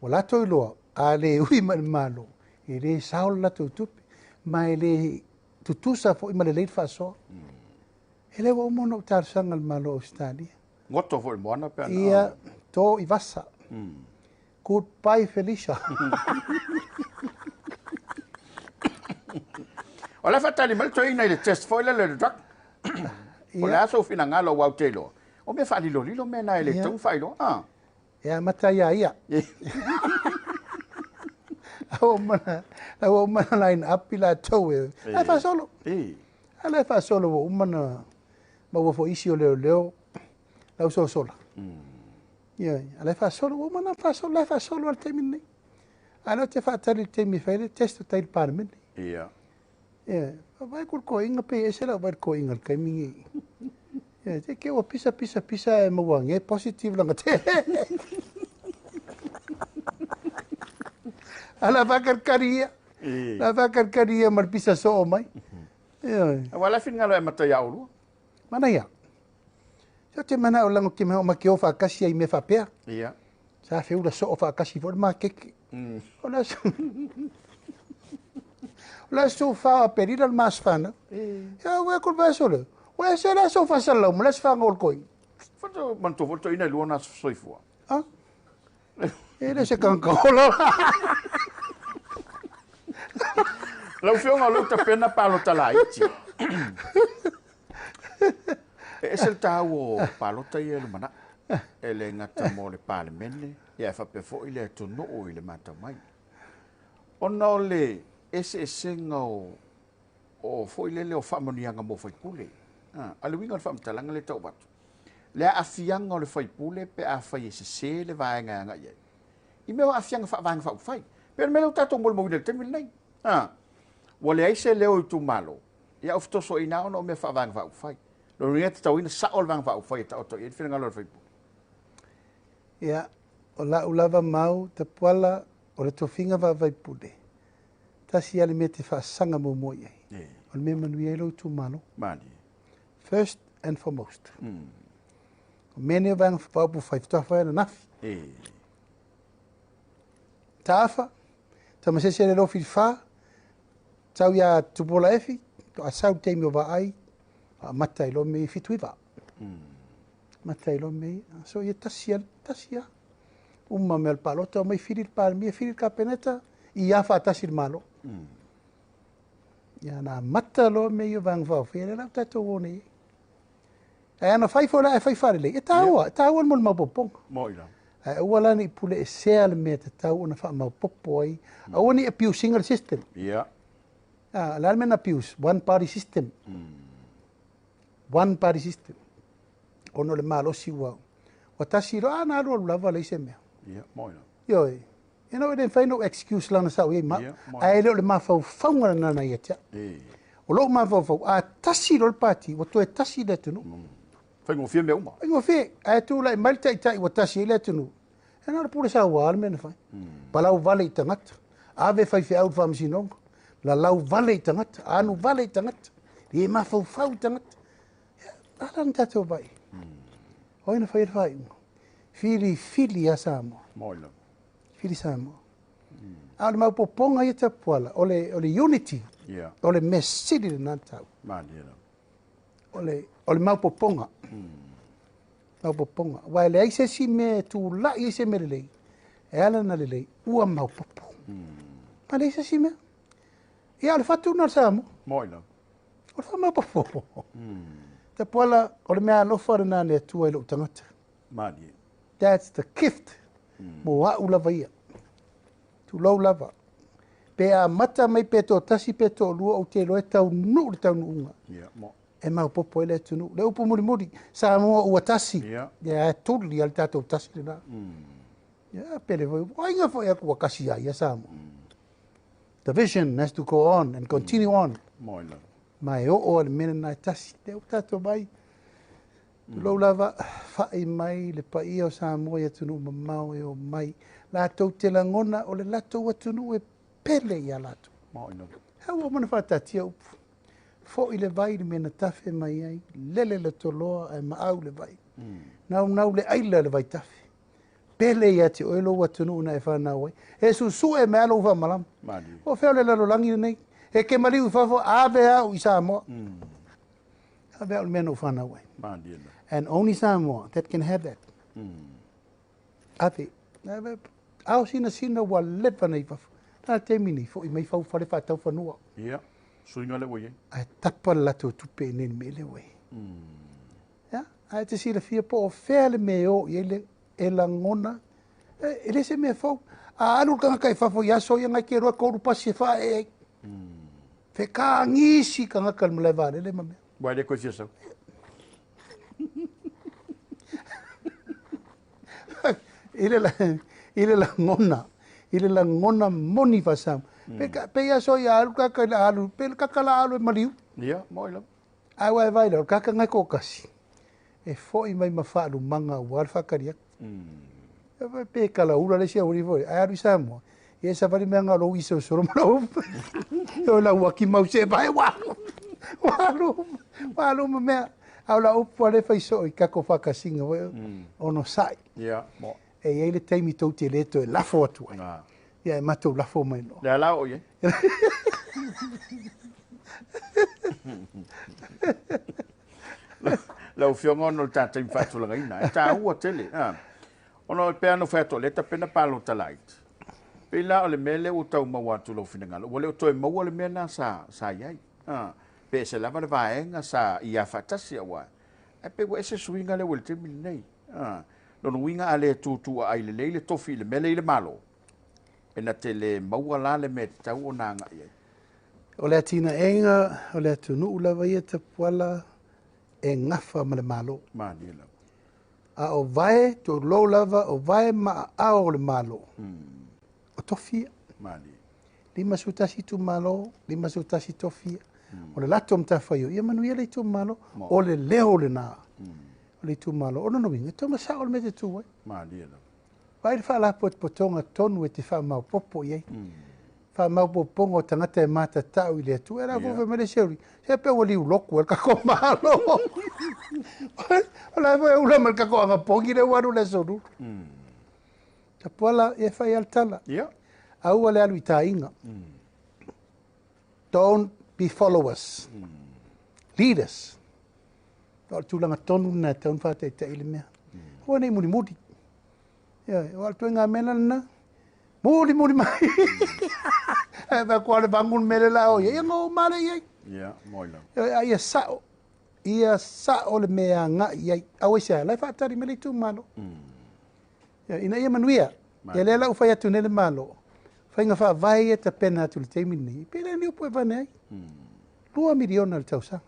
Ua latou iloa, a le ui mai le malo, e le sao le latou tupe, ma e le tutusa foi ma lelei le faasoa. E le ua uma ona ou talosaga le malo o Australia. Goto foi le moana pe ana. Ia, to i vasa. Goodbye, Felicia. O le faatali mai le toeaina i le test foi lele le drug. O le a sou finagalo ua ou te iloa. O mea faalilolilo mea na e le tau faailoa. E amata ia ia. La ua uma na line up i latou e. Ai faasolo. Ala e faasolo ua uma na maua foi isi o leoleo lau sosola. Ia, ala e faasolo ua uma na faasolo, la e faasolo al taimi nei. A lea te faatali le taimi e fai le test o tai le Palemene. Ia. Ia, vai kul koinga pe ese la vai koinga le taimi nei. Ia, te ke ua pisa pisa pisa e maua nge positive langa te. Ala whakarikari ia. La whakarikari ia mar pisa so o mai. Ia. Aua la finagalo e amata ia oulua. Mana ia. So te mana o lango te mea o make o whakasi ai me whapea. Ia. Sa whiula so o whakasi fo le makeke. O la so o la so wha a perira le maswhana. Ia ue kul vaso le. O e se la so whasalau mo la swhanga o le koi. Whato manto fo ina lua na soifua. Ah? E le se kankaola. Lau fionga o lau tapena palota laiti. E ese le tāu o palota ia lumana. E le ngata mo le palemene, ia e whape fo i le atunuu i le mātau mai. Ona o le ese esenga o fo i lele o whaamanianga mo whaipule. A le winga o le whaamatalanga le tau watu. Le afianga o le whaipule pe a whai e se se le vaenga anga iai. I mea o afianga whaavaenga whaupawhai. Pe mea o tātou mo le mawina le temi nei. Ua le aise leo i tūmalo. Ia ufitoso ina ona o mea whaavaenga whaupawhai. Lo ringa te tauina sa o le vaenga whaupawhai e taoto i e whina ngalo le whaipule. Ia, o la ulava mau tapuala o le tofinga vaavaipule. Tasi ia le mea te faasanga muamua i ai. O le mea manuia ai lou itumalo. Mani. First and foremost. O mea nei o vaega faaupufai faatoa fai ananafi. Taafa, tamasese le lofi wha, tau ia Tupola Efi, to a sau taimi o vaai, a mata i lo me fituiva. Mata i lo me, so ia tasi a, tasi a. Uma me al palota o mai whiri le palemia, whiri le kapeneta, i a whaatasi le malo. Ia na mata lo me i o vaega faaofia, le lau tātou o nei. E ana whai fo la e whai whare lei. E tāua, e tāua mo le maupoponga. Moila. Ae aua la ni pule e sea le mea te tau ona whaamaupopo ai. Aua ni abusing le system. Ia. La le mea na abuse, one party system. One party system. Ono le malosi ua. Ua tasi ro, a na alu alu lava le se mea. Ia, moila. Ioi. E no e whai no excuse lana sa ui ma. Ia, moila. Ae leo le mawhaufaunga na na ia tia. O lou mafaufau, a tasi lo le pati, ua toe tasi le atunuu. Whaingofie mea uma. Whaingofie, ae tū lai mai le taitai ua tasi ai le atunuu. E na le pule sa ua le mea na whai. Palau vale i tangata. Ave whai whiau le whaamasinonga. La lau vale i tagata, anu vale i tagata. I e mafaufau i tagata. Ia, ala na tātou vai. Oi na whai le whaiunga. Filifili ia Samoa. Moi lava. Fili Samoa. A o le maopoopoga ia Tapuala, o le unity. Yeah. O le mea sili lena tau. Malie lava. O le maopoopoga. Maopoopoga. Aua e leai se isi mea e tulai ai se mea lelei, e ala na lelei, ua maopoopo. Ma leai se isi mea. Ia, o le fatu lena o le Samoa. Moi lava. O le faamaopoopo. Tapuala, o le mea alofa lena le Atua i lou tagata. Malie. That's the gift. Mo au lava ia. Tulou lava. Pe amata mai pe toatasi pe toalua ou te iloa e taunuu le taunuuga. Yeah, mo. E maopoopo ai le atunuu. Le upu mulimuli, Samoa ua tasi. Yeah. Ia, e tuli lava le tatou tasi lena. Ia, pele foi. Ua aiga foi aku ua kasi ai ia Samoa. The vision has to go on and continue on. Moi lava. Ma e oo le mea lena e tasi. Lea ua tatou mai. Tulou lava, fai mai le paia o Samoa i atunuu mamao e o mai. Latou te lagona o le latou atunuu e pele ia latou. Moi lava. He ua mana faatatia upu. Foi le vai le mea na tafe mai ai, lele le toloa ae maau le vai. Naunau le aila le vai tafe. Pele ia te oe lou atunuu na e whanau ai. E susue mea lou whamalama. Malie. O fea o le lalolagi lenei. E ke maliu i fafo, ave au i Samoa. Ave au le mea na ou whanau ai. Malie lava. And only Samoa that can have that. Ave. Ave. Ao sina sina ua leva nei fafo. Nā te mini, foi mai fau whare whātau whanua. Yeah. Suinga le ua iai. Ae tapa le latou tupe i nei le mea lea ua iai. Ia, ae te silafia po o fea le mea e o i ai le e lagona, e le se mea fou. A alu le tagata i fafo i aso ia ngai ke roa koru pasi e whae ai. Whekaangisi tagata le malae vaalele ma mea. Ua le koe fia sau. I le lagona, i le lagona moni whasam. Pe ia so ia alu kaka i la alu, pe le kaka la alu e maliu. Ia, moi lava. Ai wai vai la, kaka ngai ko kasi. E foi mai ma whaalumanga ua le whakari atu. E pe kala ura le sia uri foi, ai alu i Samoa. Ia sa wari mea ngā lou iso soro ma lau. E o lau waki mau se vai walu. Walu, walu ma mea. Au la upu ale whai so i kako whakasinga foi, ono sai. Ia, mo. E iai le taimi tou te le toe lafo atu ai. Ngā. Ia e matou lafo mai loa. Le ala o iai. Lau afioga ona o le tatou faatulagaina, e taua tele. Ona o pe ana whai atu, le tapena pālota laiti. Pei la o le mea lea ua tau maua atu lou finagalo, ua le o toe maua le mea na sa iai. Pe e se lava le vaega sa ia faatasi aua. Ae pe ua ese suiga lea ua i le taimi lenei. Lona uiga a le tutu a ai lelei le tofi i le mea lea i le Malo. E na te le maua la le mea te tau o nā agai ai. O le atinaega o le atunuu lava ia Tapuala e gafa ma le Malo. Malie lava. A o vae, tulou lava, o vae maaao o le Malo. O tofi ia. Malie. 51 itumalo, 51 tofi ia. O le latou matafaioi, ia manuia le itumalo, o le leo lena. O le itumalo, o lona uiga, e tau masao o le mea te tu ai. Malie lava. Vai le faalapotopotoga tonu e te faamaopopo i ai. Faamaopopoga o tagata e matatau i le Atua. E la fai mai le seuri, se pe ua liu loku e le kako malo. O la foi ula ma le kako agapogi le ua alu le aso lulu. Tapuala e fai al tala. Yeah. Aua le alu i tāinga. Don't be followers. Leaders. O le tulaga tonu lena e tatau ona faataitai le mea. Aua nei mulimuli. Ia, o le tuaiga mea lena. Muli muli mai. E vai kua le vangu le mele la o ia, ia ngō male i ai. Ia, moi lava. Ia, ia sao. Ia sao le mea agai i ai. Aua i se ala e faatali mai le itumalo. Ia, ina ia manuia. Ia lea la ua fai atu nei le Malo. Faiga faavae ia tapena atu i le taimi lenei. Pe le ni upu e vane ai. 2 miliona le tausaga.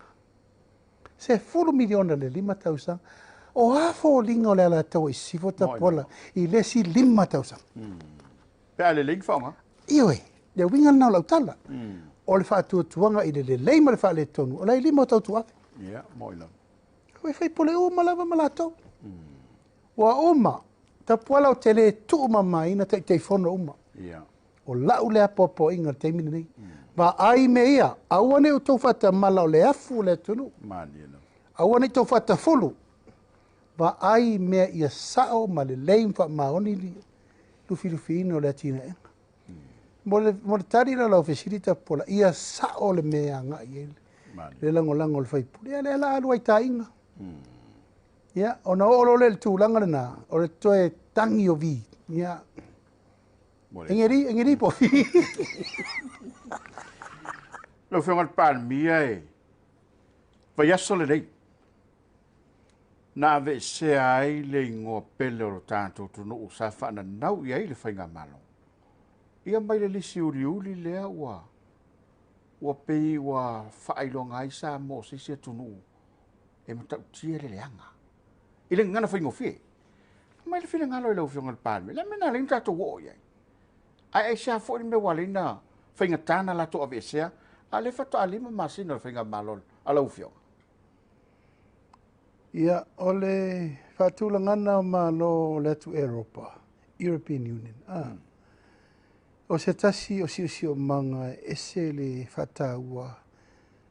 10 miliona le 5 tausaga. O a foliga o le Alataua i Sisifo Tapuala i le isi 5 tausaga. Pe a lelei ni faaaoga. Ioe, le uiga lena o lau tala. O le faatuatuaga i le lelei ma le faaletonu, o la e lima o tautuave. Ia, moi lava. Ua fai pole uma lava ma latou. Ua uma, Tapuala o te le tuumamaina taitaifono uma. Ia. O lau le apoapoaiga i le taimi lenei. Vaai me ia, aua nei outou faatamala o le afu o le atunuu. Malie lava. Aua nei outou faatafulu. Vaai mea ia sao ma lelei ma faamaoni le lufilufiina o le atinaega. Mo le, mo le tali la o lau fesili Tapupola, ia sao le mea e agai i ai le lagolago o le faipule. Ia lea la alu ai taiga. Ia, ona oo loa lea i le tulaga lena, o le toe tagi o vi. Ia, engeri, engeri po vi. Lau Afioga i le Palemia e vaiaso lenei na aveesea ai le igoa pele o lo tatou atunuu sa faananau i ai le faigamalo. Ia mai le lisi uliuli lea ua ua pei ua faailoga ai Samoa o se isi atunuu e matautia le leaga i le gagana faigofie. Aumai le finagalo i lau Afioga i le Palemia, le mea na ala ai ona tatou oo i ai? Ae aisea foi le mea ua ala ai ona faigata ona latou aveesea, a o lea faatoa 5 masina o le faigamalo a lau Afioga? Ia, o le faatulagaga o Malo o le atu Eropa, European Union, a, o se tasi o siosiomaga e ese le faataua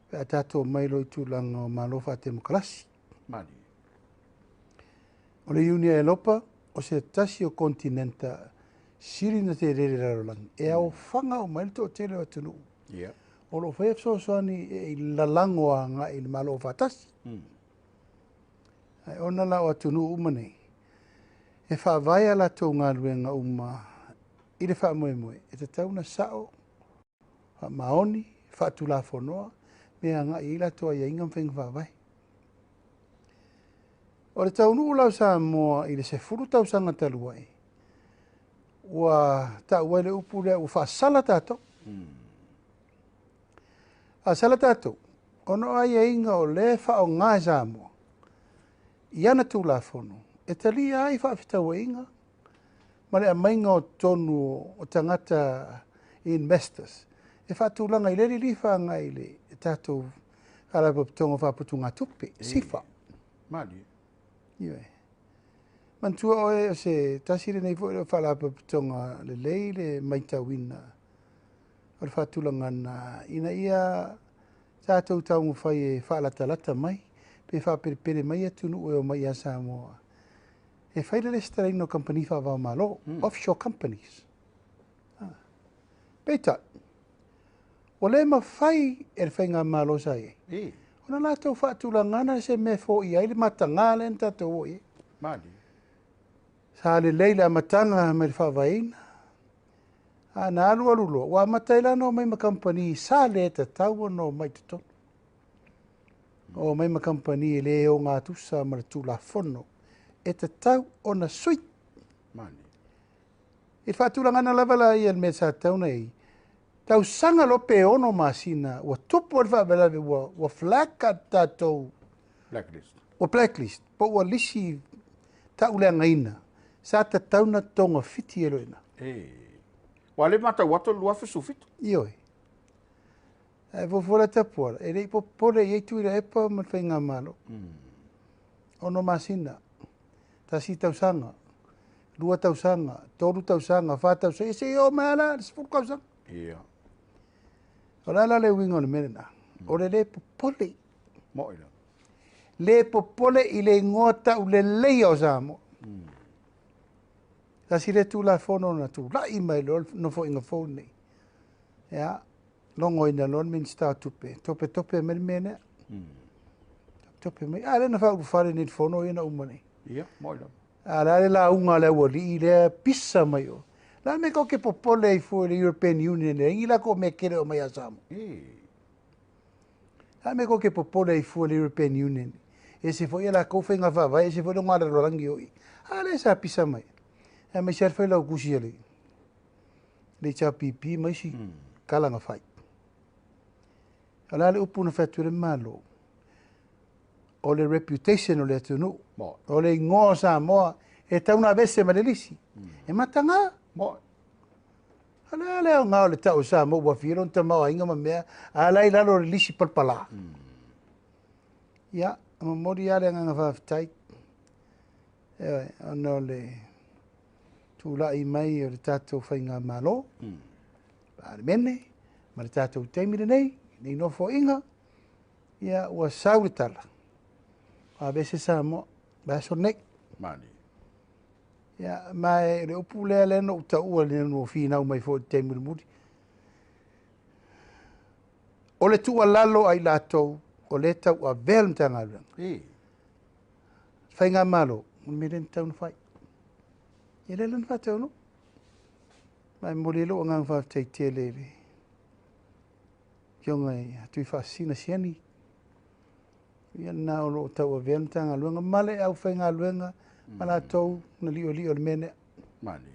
pe a tatou omai loa i tulaga o Malo faatemokarasi. Malie. O le Iuni a Elopa, o se tasi o kontinenta sili ona tele i le lalolagi, e aofaga uma ai le toatele o atunuu. O lo o faia fesoasoani e lalago agai i le Malo Aufaatasi. Ae ona la o atunuu uma nei, e faavae a latou galuega uma i le faamoemoe, e tatau ona sao, faamaoni, faatulafonoa, mea e agai i ai latou aiaiga ma faiga faavae. O le taunuu la o Samoa i le 10 tausaga talu ai, ua tau ai le upu lea ua faasala tatou. Faasala tatou, ona o aiaiga o lea e faaaoga e Samoa i ana Tulafono e talia ai faafetauaiga ma le aumaiga o totonu o tagata investors e faatulaga i le lilifa agai i le tatou Faalapotopotoga o Faaputugatupe, SIFA. Malie. Ioe. Manatua oe o se tasi lenei foi o Faalapotopotoga lelei le maitauina o le faatulagaga ina ia tatou taumafai e faalatalata mai pe faapelepele mai atunuu e omai ia Samoa e fai le resitalaina o kamupani faava-o-Malo, offshore companies. Peitai, ua le mafai e le faigamalo sa i ai ona latou faatulagana se mea e foia ai le mataga lea na tatou oo i ai. Malie. Sa lelei le amataga mai le faavaeina, a na alualu loa, ua amata ai la ona omai ma kamupani sa le tatau ona omai i totonu. Omai ma kamupani e le ogatusa ma le Tulafono e tatau ona sui. Malie. I le faatulagana lava la ia le mea sa tatau ona i ai, tausaga loa pe 6 masina ua tupu ai le faalavelave ua, ua flag tatou Blacklist. Ua blacklist, po ua lisi tauleagaina, sa tatau ona togafiti e loa i ina. Ua le matau atu le 2017. Ioe. Ae fuafua la Tapuala, e le i popole i ai Tuilaepa ma le faigamalo. 6 masina, 1 tausaga, 2 tausaga, 3 tausaga, 4 tausaga, ia se i oo mai lava la le 10 tausaga. O le a la le uiga o le mea lena? O le le popole. Moi la. Le popole i le igoa tauleleia o Samoa. Tasi le Tulafono na tulai mai loa le nofoaiga fou lenei. Ia, logoina loa le Minisita o Tupe, topetope mai le mea lea. Topetope mai. A lea na faaulufale nei i le fono ia na uma nei. Ia, moi la. A le a le lauga a le aualii lea pisa mai o. La me ko ke popole ai fua i le European Union e ingi la ko me kele o mai a Samoa. La me ko ke popole ai fua i le European Union. E se foi e la kou whainga whawae, e se foi le ngā rarorangi o i. A le sa pisa mai. E mai se whai lau kusi a le. Le HRPP mai si kalanga whai. O la le upu na whai atu le malo. O le reputation o le atunuu. O le ingoa o Samoa e tau na vese ma le lisi. E mataga. Mo. A le a le aoga o le tau o Samoa ua fia lona tamaoaiga ma mea, a la i lalo o le lisi palapala. Ia, momoli lava le agaga faafetai. Ioe, ona o le tulai mai o le tatou faigamalo, Palemene, ma le tatou taimi lenei, nei nofoaiga, ia ua sau le tala, ua aveese Samoa. Vaiaso lenei. Malie. Ia, ma e le upu lea lea na ou taua le na ou finau mai foi i le taimi mulimuli. O le tuualalo a i latou o lea e tauavea le Matagaluega. E. Faigamalo, o le mea lea na tatau ona fai. Ia lea la na faataunuu. Ma e momoli ai lou agaga faafetai tele i le Afioga ia Tuifaasisina Siani. Ia lena o lo o tauavea le Matagaluega ma le aufaigaluega ma latou na li'oli'o i le mea lea. Malie.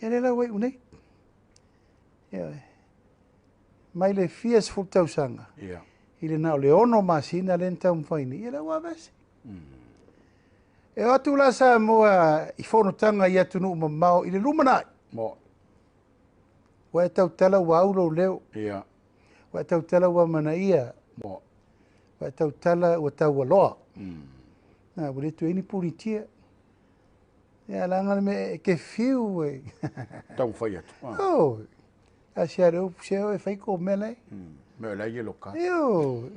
Ia lea la ua iu nei. Ioe. Mai le fia sefulu tausaga i le na o le 6 masina lea na taumafai nei, ia lea ua aveese. E o atu la Samoa i fonotaga i atunuu mamao i le lumanai. Mo. Ua e tautala ua au lou leo. Ua e tautala ua amanaia. Mo. Ua e tautala ua taualoa. Na, ua le toe i ai ni pulitia. Ia, leaga le mea e te fiu e. Taumafai atu. Oh. A se are upu se e fai ko mea lai. Mea o la yellow card. Io.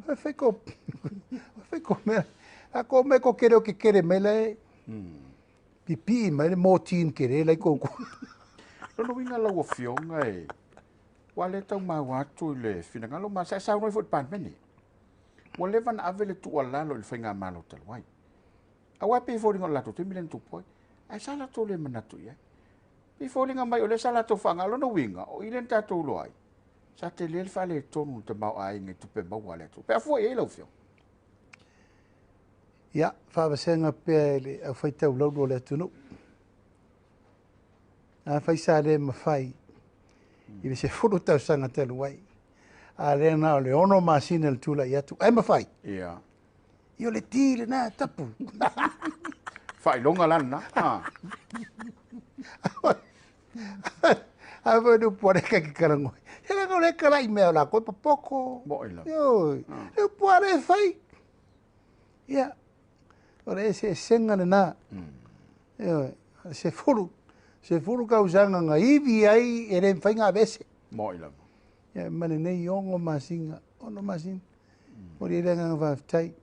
E fai ko e fai ko mea. A ko me ko kere o ke kere mai lai. Pipii mai le mōtin kere lai ko ko. Lona uiga lau Afioga e, ua le tau maua atu i le finagalo ma sa e saunoa ai foi i le Palemene. Ua leva ona ave le tuualalo i le faigamalo talu ai. Aua e pei e foliga o le latou taimi lea na tupu ai. Ae sa latou le manatu i ai. Pei e foliga mai o lea sa latou faaaoga. Lona uiga, o i lea na tatou iloa ai, sa tele le faaletonu o le tamaoaiga i tupe maua a le atunuu. Pe a fua i ai lau Afioga? Ia, faavasega pea i le aufaitaulaulu o le atunuu. Afai sa le mafai i le 10 tausaga talu ai, a lea na o le 6 masina le tulai atu, ae mafai. Ia. Ia o le ti lena tapu. Faailoga la lena. A foi no puare ka ki karango. He la ko le kala i mea la ko popoko. Mo i la. Io. Le puare fai. Ia. O le eseesega lena. Ioe. Sefulu, sefulu tausaga na ivi ai e le mafai ona aveese. Mo'i lava. Ia, ma lenei 6 masina, 6 masina. Momoli ai le agaga faafetai.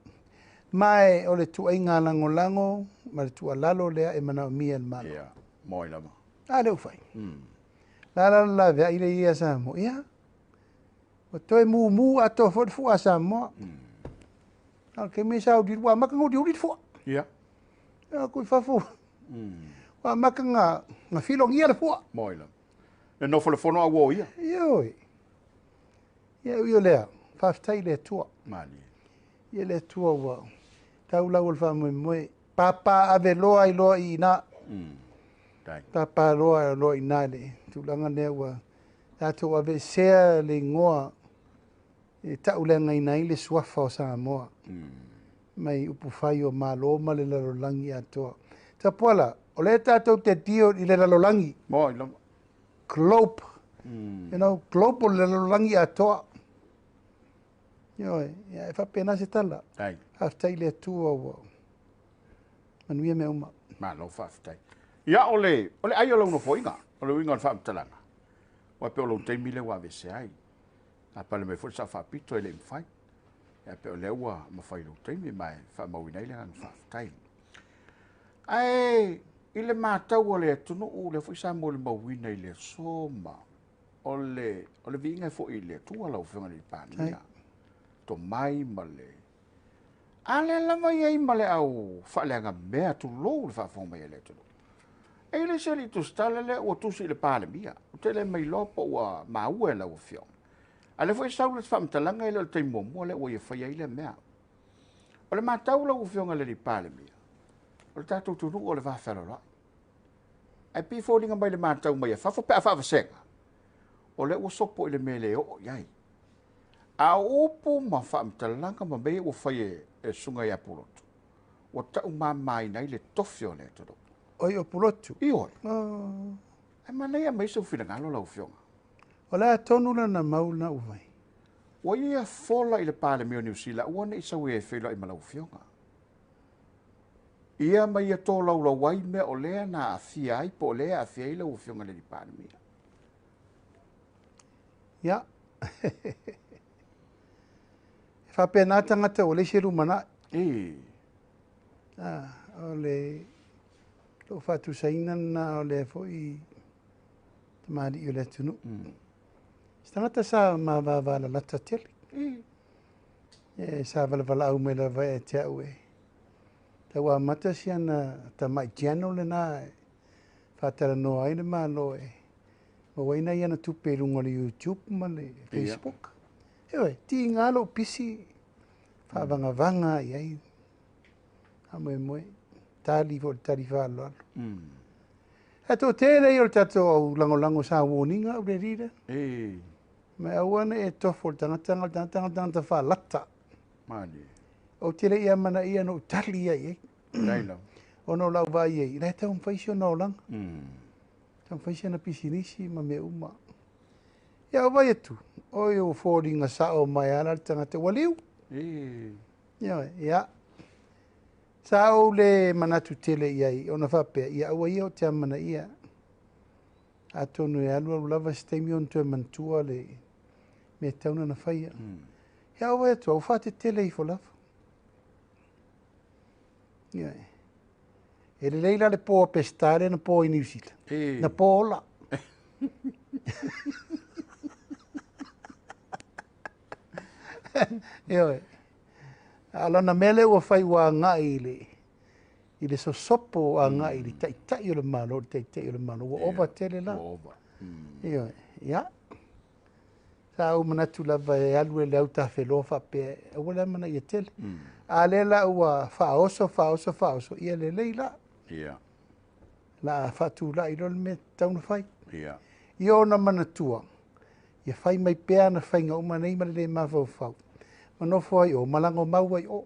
Ma e o le tuuaiga lagolago ma le tuualalo lea e manaomia e le Malo. Ia, mo'i lava. A lea ua fai. La la la laveai le ia Samoa. Ia, ua toe mumu atoa foi le fua a Samoa. A o le taimi sa uliuli, ua amata ona uliuli le fua. Ia. Ia, aku i fafo. Ua amata na filogia le fua. Mo'i lava. E nofo le fono a ua o ia. Ioe. Ia, ui o lea, faafetai i le Atua. Malie. Ia le Atua ua tau lau o le faamoemoe. Pāpā ave loa ai loa i ina. Pāpā loa loa i ina le tulaga lea ua tatou aveesea le igoa e tauleagaina ai le suafa o Samoa. Mai upufai o Malo ma le lalolagi atoa. Tapuala, o lea tatou te deal i le lalolagi. Mo'i lava. Globe. You know, global le lalolagi atoa. Ioe, ia e faapena se tala. Ai. Faafetai i le Atua ua manuia mea uma. Malo faafetai. Ia o le o le ai o lau nofoaiga, o le uiga o le faamatalaga. Ua pei o lou taimi lea ua aveese ai. A pale mai foi le sao faapito e le i mafai. Ia pei o lea ua mafai i lou taimi ma e faamauina ai le agaga faafetai. Ae i le matau a le atunuu, lea foi sa molimauina i le aso ma o le, o le viiga e foi i le Atua lau Afioga i le Palemia. Tomai ma le... A lea lava i ai ma le au faaleagamea, tulou le faafofoga mai a le atunuu. E i le isi alii tusitala lea ua tusi i le Palemia. Ou te le mailoa po ua maua e lau Afioga. A lea foi e sau le faamatalaga e le o le taimi muamua lea ua ia faia ai lea mea. O le matau lau Afioga i le Palemia, o le tatou atunuu o le va fealoaloai. Ae pei e foliga mai le matau mai a fafo pe a faavasega, o lea ua sopo i le mea e le oo i ai. A o upu ma faamatalaga ma mea ia ua fai e le Susuga ia Pulotu, ua taumamaina ai le tofi o le atunuu. Oi, o Pulotu? Ioe. Oh. Ae manaia mai sou finagalo lau Afioga. O le a tonu lana mau lena ua fai? Ua ia fola i le Palemia o Niu Sila aua ne i sau e feiloai ma lau Afioga. Ia ma ia tolaulau ai mea o lea na aafia ai po o lea e aafia ai lau Afioga i le Palemia. Ia. E Faapena tagata ua leai se lumanai. E. O le lou faatusaina lena o lea foi tamalii o le atunuu. Se tagata sa ma vavalalata tele. E sa valavala'au mai lava ia te a'u e tau amata si ana tama'i channel lena e faatalanoa ai le Malo e maua ai nai ana tupe i luga o le YouTube ma le Facebook. Ioe, tiga lou pisi faavagavaga i ai faamoemoe tali foi o le tali faaaloalo. Ae toatele ia o le tatou au lagolago sa warning a'u le alii lea. Ma aua ne i e tofo i le tagata o le tagata o le tagata faalata. Malie. Ou te le i amanaia na ou tali ai i ai. Leai lava. Ona o lau vaai ai, la e taumafai si ona olaga. Taumafai si ana pisinisi ma mea uma. Ia ou vaai atu, oi ua foliga sa'o mai lava la le tagata ua liu. Ioe, ia. Sa ou le manatu tele i ai ona faapea, ia aua ia ou te amanaia. Atonu e alu alu lava se taimi ona toe manatua le mea tatau ona faia. Ia ou vaai atu, ua faatetele ifo lava. Ioe. E lelei la le po a Peseta lea na po i Niu Sila. Na po ola. Ioe. A o lana mea lea ua fai ua agai i le sosopo, agai i le taitai o le Malo, le taitai o le Malo. Ua ova tele la. Ua ova. Ioe. Ia. Sa ou manatu lava e alu e le autafeloa faapea, aua le amanaia tele. A lea la ua faaoso, faaoso, faaoso, ia lelei la. La faatulai loa le mea tatau ona fai. Ia ona manatua, ia fai mai pea ana faiga uma nei ma le le mafaufau. Ma nofo ai o, ma lagomau ai o.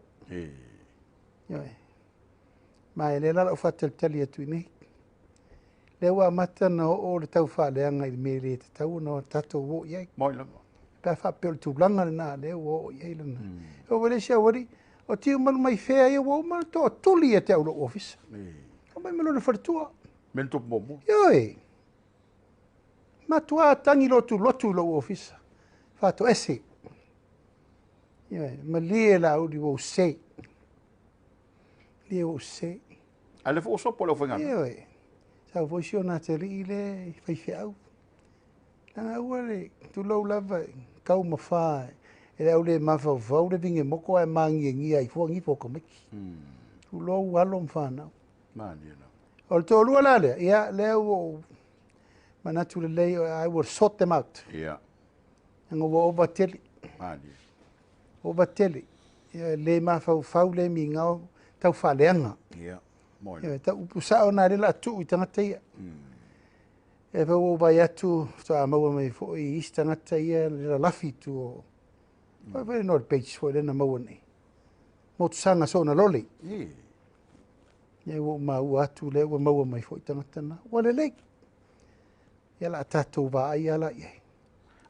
Ioe. Ma e lea la lau faatalitali atu i nei. Lea ua amata na oo le taufaaleaga i le mea e le tatau ona tatou oo i ai. Moi lava. Pe a faapea o le tulaga lena lea ua oo i ai lana. O wale si awali, o tiu malu mai fea ia ua uma toatuli ia te au lou ofisa. O mai ma lona faletua. Me tupu muamua. Ioe. Matua tagi lotu lotu i lou ofisa. Faatoese. Ioe, malie Laauli ua ou se. Malie ua ou se. A le foi ua sopo le aufaigaluega. Ioe. Sau foi si ona atalii lea i faifeau. Leaga aua le tulou lava e taumafa e le au le mafaufau le vigemoko ae magiagia ai fua gifo o tamaiti. Tulou alo ma fanau. Malie lava. O le toalua la lea, ia lea ua ou manatu lelei, I will sort them out. Leaga ua ova tele. Malie. Ova tele. Ia, le mafaufau, le migao, tau faaleaga. Moi. Ia, tau upu sao na lea la tuu i tagata ia. E fai ua ou vaai atu, faatoa maua mai foi i isi tagata ia le lalafi i tua o Foi foi no le page foi lea na maua nei. Motusaga soona lole. Ia ua ou maua atu lea ua maua mai foi tagata na. Ua lelei. Ia la tatou vaai ala i ai.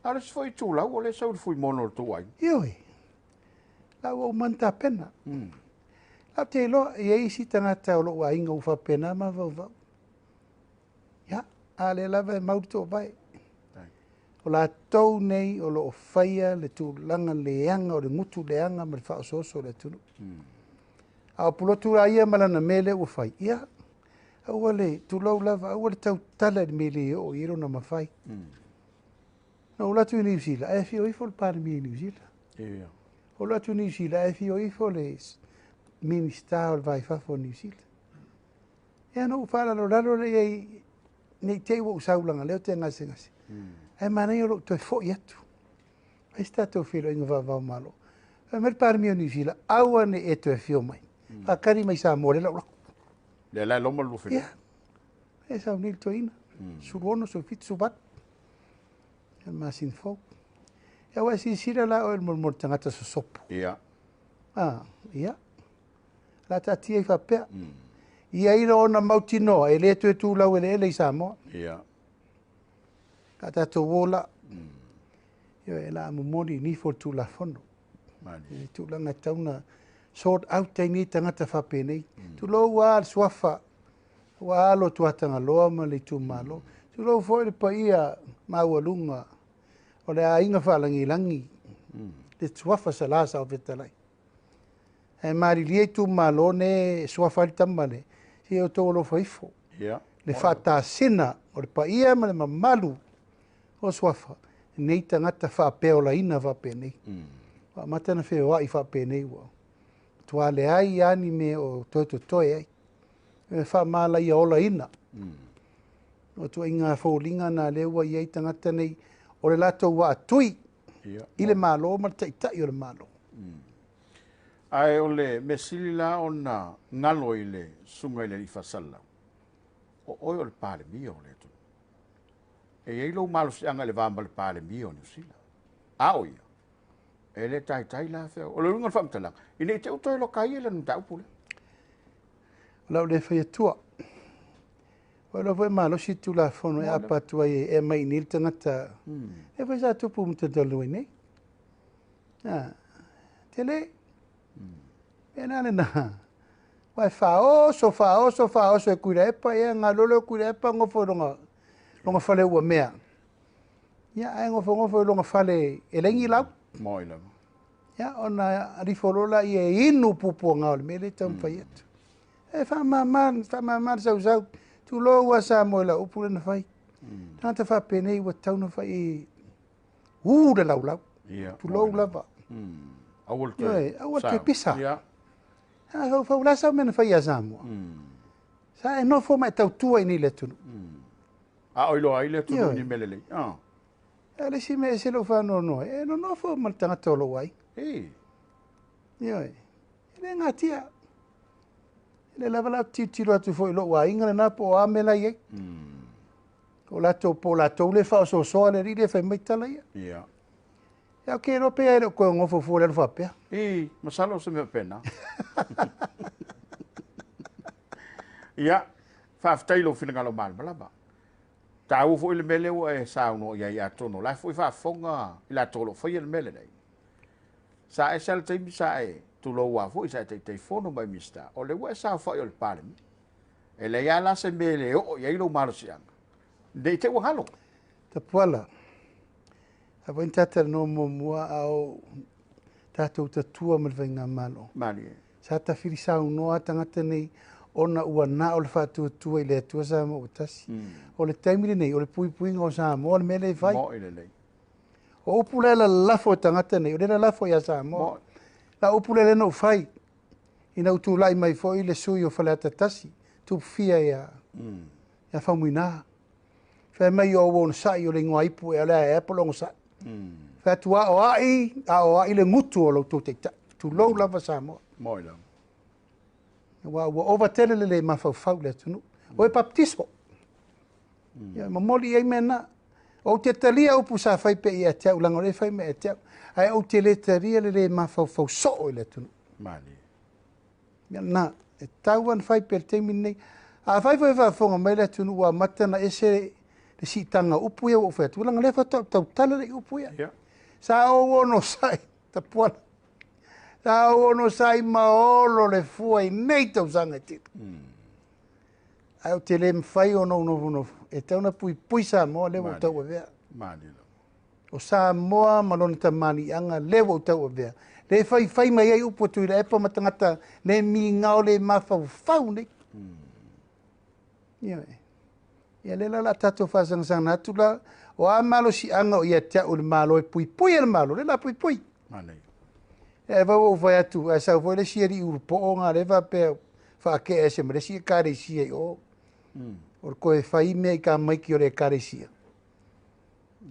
A o le isi foi itulau, o lea e sau i le fuimono o le tou aiga. Ioe. La ua uma ona tapena. La ou te iloa, e i ai isi tagata o lou aiga ua faapena mafaufau. Ia, a lea lava e mau le toovae. O latou nei o lo o faia le tulaga leaga o le gutu leaga ma le faaosooso o le atunuu. A o Pulotu la ia ma lana mea lea ua fai, ia, aua le tulou lava, aua le tautala i le mea e le oo i ai lona mafai. Na ou alu atu i Niu Sila, ae afio ifo le Palemia i Niu Sila. Ou alu atu i Niu Sila, ae afio ifo le Minista o le Va i Fafo o Niu Sila. Ia na ou faalalolalo lea i ai, ne i te i ua ou sau leaga o lea ou te gasegase. Ae manaia o lou toe foi atu. Fai se tatou feiloaiga faavao Malo. Fai mai le Palemia o Niu Sila, aua ne i e toe afio mai. Faatali mai Samoa lea la ou alu atu. Lea la e loma le lua feiloaiga. Ia. E sau nei le toeaina. 16, 17, 18. Ia le masina fou. Ia ua e silasila la oe i le molimoli tagata sosopo. Ia. La taatia i faapea. Ia i ona mautinoa, e le toe tulau eleele i Samoa. La tatou o la. Ia e la momoli i nifo o le Tulafono. E tulaga e tatau ona sort out ai nei tagata faapenei. Tulou lava le suafa, ua alo Tuatagaloa ma le itumalo. Tulou foi le paia maualuga o le aiga faalagilagi. Le suafa Salā Saofetalai. Ae malilie itumalo ne e suafa ai le tama le, se i outou alofa ifo. Le faatasina o le paia ma le mamalu o suafa, nei tagata faapeolaina faapenei. Ua amata ona feoai faapenei ua matua leai lava ni mea o toe totoe ai. E faamalaia olaina. O ituaiga foliga na lea ua i ai tagata nei, o le latou aatui i le Malo ma le taitai o le Malo. Ae o le mea sili la ona galo i le susuga i le alii faasalalau, o oe o le Palemia o le atunuu. E i ai lou malosiaga i le va ma le Palemia o Niu Sila. A o ia, e le taitai la fea. O le uiga o le faamatalaga, ina i te i toe loka ai le mataupu lea. O lau le fai atua. O lau foi malosi Tulafono e apa atu ai e aumai i nei le tagata. E foi sa tupu ma talu ai nei. Tele. E nā le nā. Ua e faaoso, faaoso, faaoso e Tuilaepa, ia galolo e Tuilaepa gofo i lona fale ua mea. Ia ae gofo i lona fale e leai ni lau. Moi lava. Ia ona alifo loa lea e inu puapuaga o le mea lea e taumafai atu. E faamama, faamama le sausau. Tulou a Samoa i lau upu lea na fai. Tagata faapenei ua tatau ona fai le laulau. Tulou lava. Aua le toe. Aua le toe pisa. Faufau la sau mea na fai ia Samoa. Sa e nofo ma e tautua i nei le atunuu. A o iloa ai le atunuu ni mea lelei. E le isi mea e ese lou faanoanoa, e nonofo ma le tagata o lou ai. Ioe. E le gatia. E le lava la tilotilo atu foi i lou aiga lena po o a mea la i ai. O latou po o latou le faaosoosoa le alii le fai mai tala ia. Ia o ke iloa pe ai le o koe gofo fua le alu faapea. Masalo se mea pena. Ia, faafetai lou finagalo malamalama. Taua foi le mea lea ua e saunoa i ai atonu. La foi faafofoga i latou o lo o faia le mea lenei. Sa ese le taimi sa e tulou a foi sa e Taitaifono mai Minisita. O le ua e saofai o le Palemia. E leai lava la se mea e le oo i ai lou malosiaga. Ne i te i ua galo. Tapuala. A foi ni talanoa muamua a o tatou tatua ma le faigamalo. Malie. Sa tafili saunoa tagata nei ona ua na o le faatuatua i le Atua Samoa ua tasi. O le taimi lenei, o le puipuiga o Samoa le mea lea e fai. Moi lelei. O upu lea lalafo e tagata nei, o le lalafo ia Samoa. La upu lea na ou fai, ina ua tulai mai foi le sui o Faleata 1, tupufia ia Faumuina. Fai mai o ua onosai o le ingoa ipu e alea e apo le onosai. Fai atu a o ai, a o ai le gutu o lau tou taitai. Tulou lava Samoa. Moi lava. Ua ova tele le le mafaufau le atunuu. O e baptiso. Ia momoli ai mea na. Ou te talia upu sa fai pe ia te au, langa o le fai mea te au. Ae ou te le talia le le mafaufau soo i le atunuu. Mali. Ia na, e tau ana fai pe le taimi nei. A fai foi faafofoga mai le atunuu ua amata na ese le siitaga upu ia ua ou fai atu. Langa lea faatoa tautala le upu ia. Sa ou onosai, tapuala. Sa ou onosai ma olo le fua i nei tausaga e tele. Ae ou te le mafai ona ou nofonofo. E tau na puipui Samoa lea ua ou tauavea. O Samoa ma lona tamaliiaga lea ua ou tauavea. Le faifai mai ai upu a Tuilaepa ma tagata le migao le mafaufau nei. Ia le la la tatou faasagasana atu la, o a malosiaga o ia te au le Malo e puipui e le Malo, le la puipui. E vau ou fai atu, ae sau foi le isi alii ulupoo ngā le faapea faakea ese ma le isi ekalesia i o. O le koe fai mea i ka maiki o le ekalesia.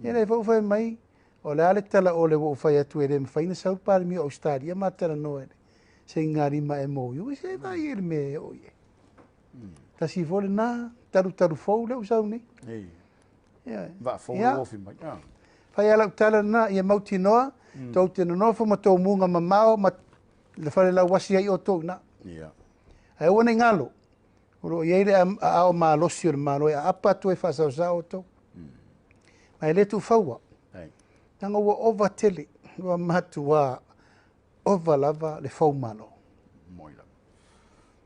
Ia le fau fai mai, o le a le tala o le ua ou fai atu e le mafai na sau le Palemia o Australia ma talanoa e se ingalima MOU, se vai e le mea e o i e. Tasi foi le na, talu talu fou le ua sau nei. Va fou le ofi mai. Fai ala tala na, ia mautinoa, tou te nonofo ma tou muga mamao ma le fale lauasi ai o tou na. Ae aua nei galo, o lo o i ai le aao malosi o le Malo e aapa atu e faasaosao o tou. Ma e le tuufaua. Leaga ua ova tele, ua matua ova lava le fou malo. Moi lava.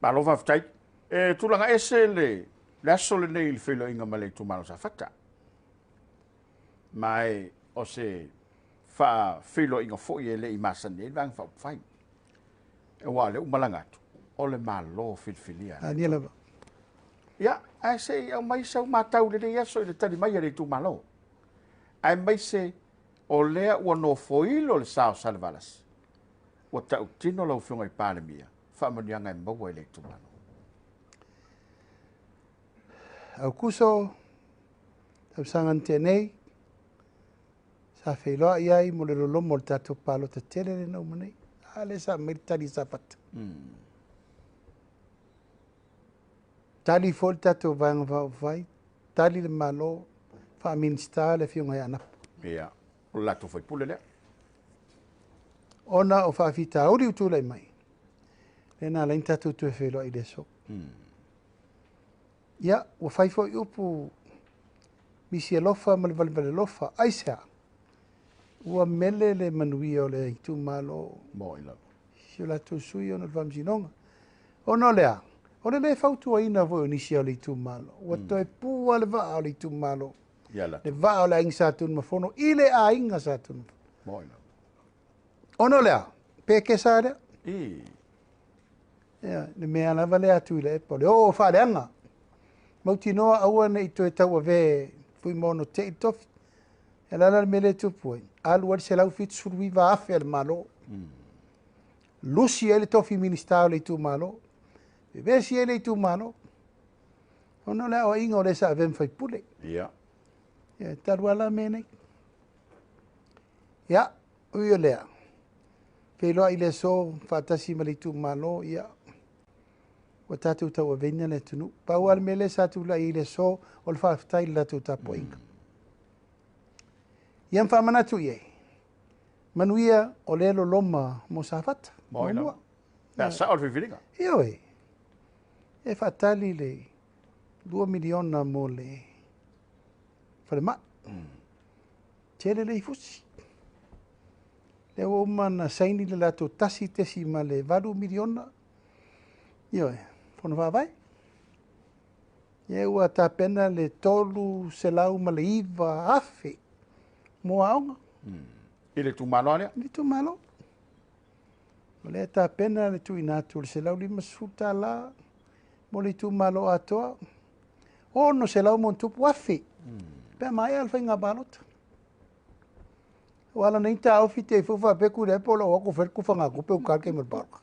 Malo faafetai. E tulaga ese le aso lenei i le feiloaiga ma le itumalo Safata. Ma e o se Faafeiloaiga foi e le i masani ai le Vaega Faaupufai. Aua o lea ua malaga atu, o le Malo filifilia. Ania lava. Ia, ae se i aumai sau matau i lenei aso i le tali mai a le itumalo. Aemaise o lea ua nofoilo le sa o Salevalasi, ua tautino lau Afioga i le Palemia, faamanuiaga e maua i le itumalo. Aukuso, tausaga na tea nei, sa feiloai ai mo le lolomo o le tatou palota tele lea na uma nei. A lea sa aumai le tali a Safata. Tali foi le tatou Vaega Faaupufai, tali le Malo, faa-Minisita le Afioga ia Anapo. Ia, o le latou faipule lea. Ona o faafitauli ua tulai mai, lea na ala ai ona tatou toe feiloai i le aso. Ia, ua fai foi upu misi alofa ma le valevale alofa. Aisea? Ua mele le manuia o le itumalo. Moi lava. Si o latou sui ona o le faamasinoga. Ona o le a? O le le fautuaina foi o nisi o le itumalo. Ua toe pu lava le vaa o le itumalo. Le vaa o le aiga Sa Tunumafono i le aiga Sa Tunumafono. Moi lava. Ona o le a? Pe kesa lea? Ia, le mea lava lea a Tuilaepa, o le o faaleaga. Mautinoa aua ne i toe tauavea Fuimaono te i le tofi. E ala le mea lea e tupu ai, alu ai le 179,000 a le Malo. Lusi ai le tofi Minisita o le itumalo. Vevesi ai le itumalo. Ona o le aoaiga o le sa avea ma faipule. Ia. Ia, talu ala mea nei. Ia, ui o lea, feiloai i le aso faatasi ma le itumalo, ia, ua tatou tauaveina le atunuu. Pau lava le mea lea sa tulai i le aso, o le faafetai i le latou tapuaiga. Ia ma faamanatu i ai, manuia o lea loloma mo Safata. Moi lava. Pe a sao le filifiliga. Ioe, e faatali le 2 miliona mo le falemai. Tele le ifusi. Lea ua uma na saini le latou 1.8 miliona. Ioe, fono faavae. Ia ua tapena le 309,000 mo aoga. I le itumalo lea? I le itumalo. O lea tapena le tuuina atu o le $150 mo le itumalo atoa. 600 mo tupu afe. Pe a maea le faiga palota. O ala nei taofi te ifo faapea Tuilaepa o lau atu fai le tufaga tupe o kalke ma le palota.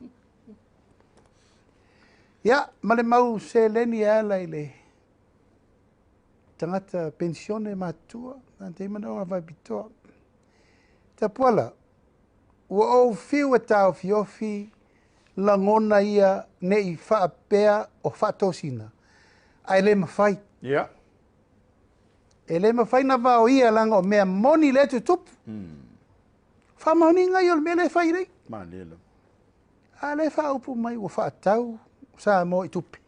Ia, ma le mau seleni e ala i le tagata pensione matutua, na te mana o faapitoa. Tapuala, ua ou fiu e taofiofi lagona ia nei faapea o faatosina, ae le mafai. Ia. E le mafai na vaoia laga o mea moni le tutupu. Faamaoniga ia o le mea le fai nei. Malie lava. A le faaupu mai ua faatau Samoa i tupe.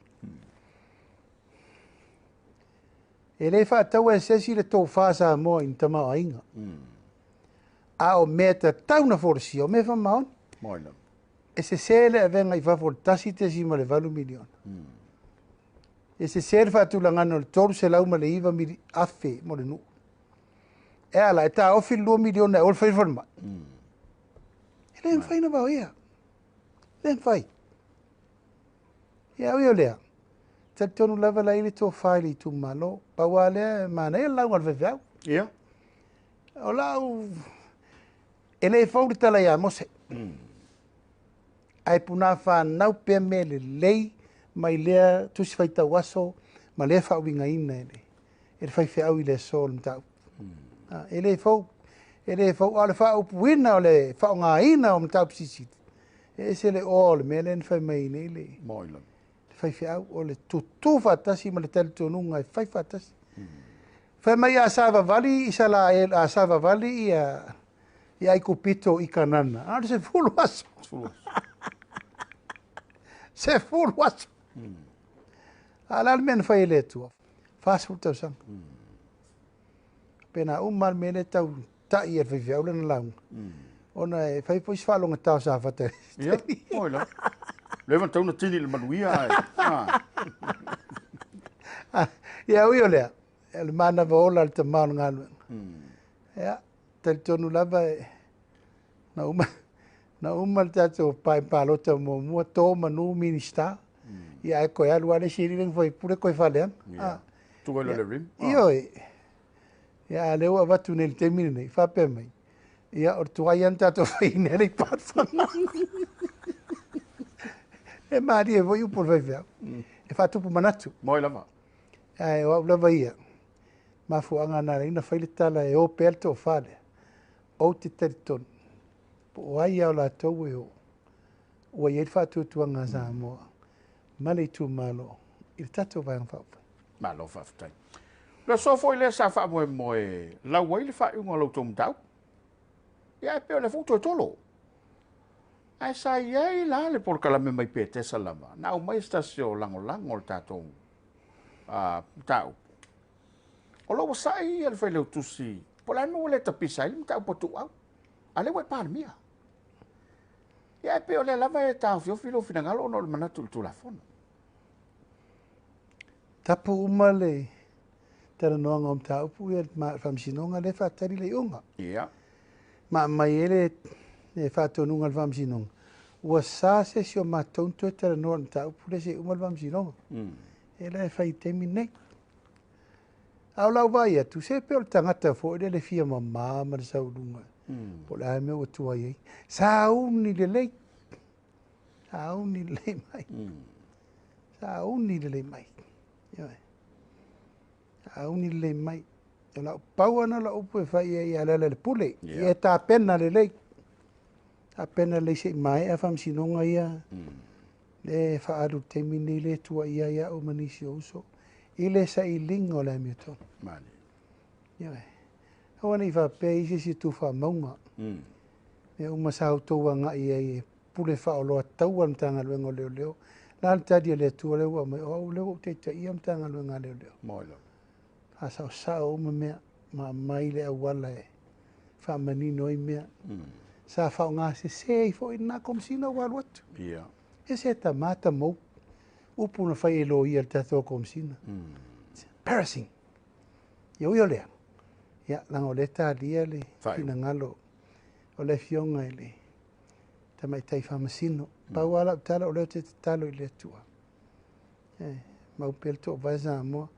E le faatau e se isi le tofa Samoa i ni tamaoaiga. A o mea tatau na folasia, o mea faamaoni. Moi lava. E sese le avega i fafo o le 1.8 miliona. E sese le faatulagana o le 309,000 mo le nuu. E ala, e taofi le 2 miliona e aua le fai le falemai. E le mafai na vaoia. Le mafai. Ia ui o lea, talitonu lava la i le tofa i le itumalo. Pau lava lea e manaia le lauga a le faifeau. Ia. O lau, e le fou le tala ia Mose. Ae puna whanau pea mea lelei mai lea tusi faitau aso ma lea faauigaina e le faifeau i le aso o le mataupu. E le fou, a o le faaupuina o le faaaogaina o mataupu silisili. E ese le oa o le mea lea na fai mai nei le Moi lava. faifeau o le tutu faatasi ma le talitonuga e fai faatasi. Fai mai a savavali i Salael, a savavali ia Aikupito i Kanana. A o le 10 aso. 10 aso. 10 aso. A la le mea na fai e le Atua. 40 tausaga. Pena uma le mea lea tau tai e le faifeau lana lauga. Ona e fai foi se faalogotao sa fata. Ia, moi lava. Leva tau na tini le manuia ai. Ia ui o lea, le manava ola le tamā o le galuega. Ia, Talitonu lava e na uma na uma le tatou pae palota muamua, to manu Minista. Ia ae toe alu lava le isi alii lea na faipule toe faaleaga. Ia. Tuu ai loa le rim. Ioe. Ia a o lea ua avatu nei i le taimi lenei, faapea mai, ia o le tuai lava na tatou faiina ai le Ipafana. E malie foi upu a le faifeau. E faatupu manatu. Moi lava. Ae o au lava ia, mafuaaga na ala ai ona fai le tala e o pea le tofa lea, ou te talitonu, po o ai lava o latou e o, ua i ai le faatuatuaga a Samoa ma le itumalo i le tatou Vaega Faaupufai. Malo faafetai. O le aso foi lea sa faamoemoe lau ai le faaiuga o la outou mataupu. Ia ae pei o lea foi ua toe tolo. Ae sa i ai la le polokalame mai Petesa lava, na aumai se tasi o lagolago o le tatou mataupu. O lo o ua sai ia le failautusi, po o le a le mea ua le tapisa ai le mataupu a Tuuau, a o lea ua e Palemia. Ia ae pei o lea lava e taofiofi lou finagalo ona o le manatu i le Tulafono. Tapu uma le talanoaga o mataupu ia le Faamasinoga lea e faatali le iuga. Ia. Ma aumai ai le faatonuga a le Faamasinoga, ua sa se isi o matou ona toe talanoa i le mataupu lea se i uma le Faamasinoga. E la e fai i le taimi lenei. A o lau vaai atu, se pei o le tagata foi lea le fia mama ma le sauluga, po o le a le mea ua tuai ai. Sauni lelei, sauni lelei mai. Sauni lelei mai. Ioe. Sauni lelei mai. O lau pau ana lau upu e fai ai ia Lealailepule. Ia e tapena lelei. Tapena lelei se i maea faamasinoga ia. Le faaalu i le taimi lenei le tuuaia ai au ma nisi o uso i le sailiga o le amiotonu. Ioe. Aua ne i faapea i se isi tufaamauga. Mea uma sa outou agai ai e pule faaoloa taua le Matagaluega o Leoleo. La le tali a le Atua lea ua aumai, o au lea ua ou taitaia le Matagaluega a Leoleo. Faasaosao uma mea, ma aumai le auala e faamanino ai mea. Sa faaaoga sese ai foi lena Komesina ua alu atu. E se tama tamou, upu na fai e loia i le tatou Komesina. It's embarrassing. Ia ui o lea, ia, leaga o lea e talia le finagalo o le Afioga i le Tamaitai Faamasino. Pau lava lau tala, o lea ou te tatalo i le Atua. E mau pea le toovae Samoa.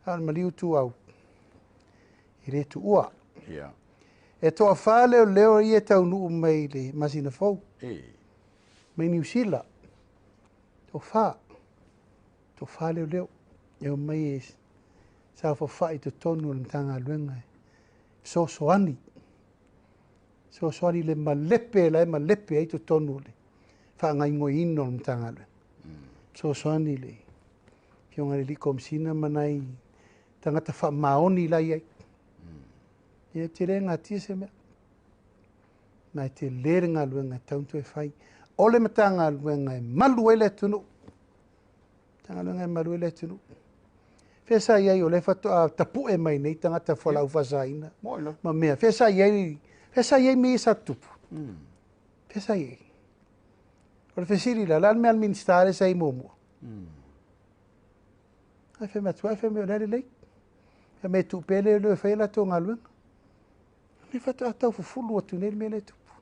A o le maliu ituau, e le tuua. E toafa leoleo ia e taunuu mai i le masina fou. Mai Niu Sila. Toafa. Toafa leoleo. E omai e saofafai i totonu o le Matagaluega e fesoasoani. Fesoasoani i le malepe la e malepe ai totonu o le faagaoioiina o le Matagaluega. Fesoasoani i le Afioga i le Alii Komesina ma nai tagata faamaoni la e i ai. Ia e te le gatia se mea. Ma e tele le galuega e tatau ona toe fai. O le Matagaluega e malu ai le atunuu. Matagaluega e malu ai le atunuu. Fea sa i ai o lea faatoa tapue mai nei tagata fualaau faasaina ma mea. Fea sa i ai, fea sa i ai mea ia sa tutupu? Fea sa i ai? O le fesili la, o le a le mea a le Minisita lea sa i ai muamua? Ai fai mai atu, ai fai mai o le a lelei. Fai mai e tuu pea leoleo e fai a latou galuega. O lea faatoa tau fufulu atu nei le mea lea e tupu.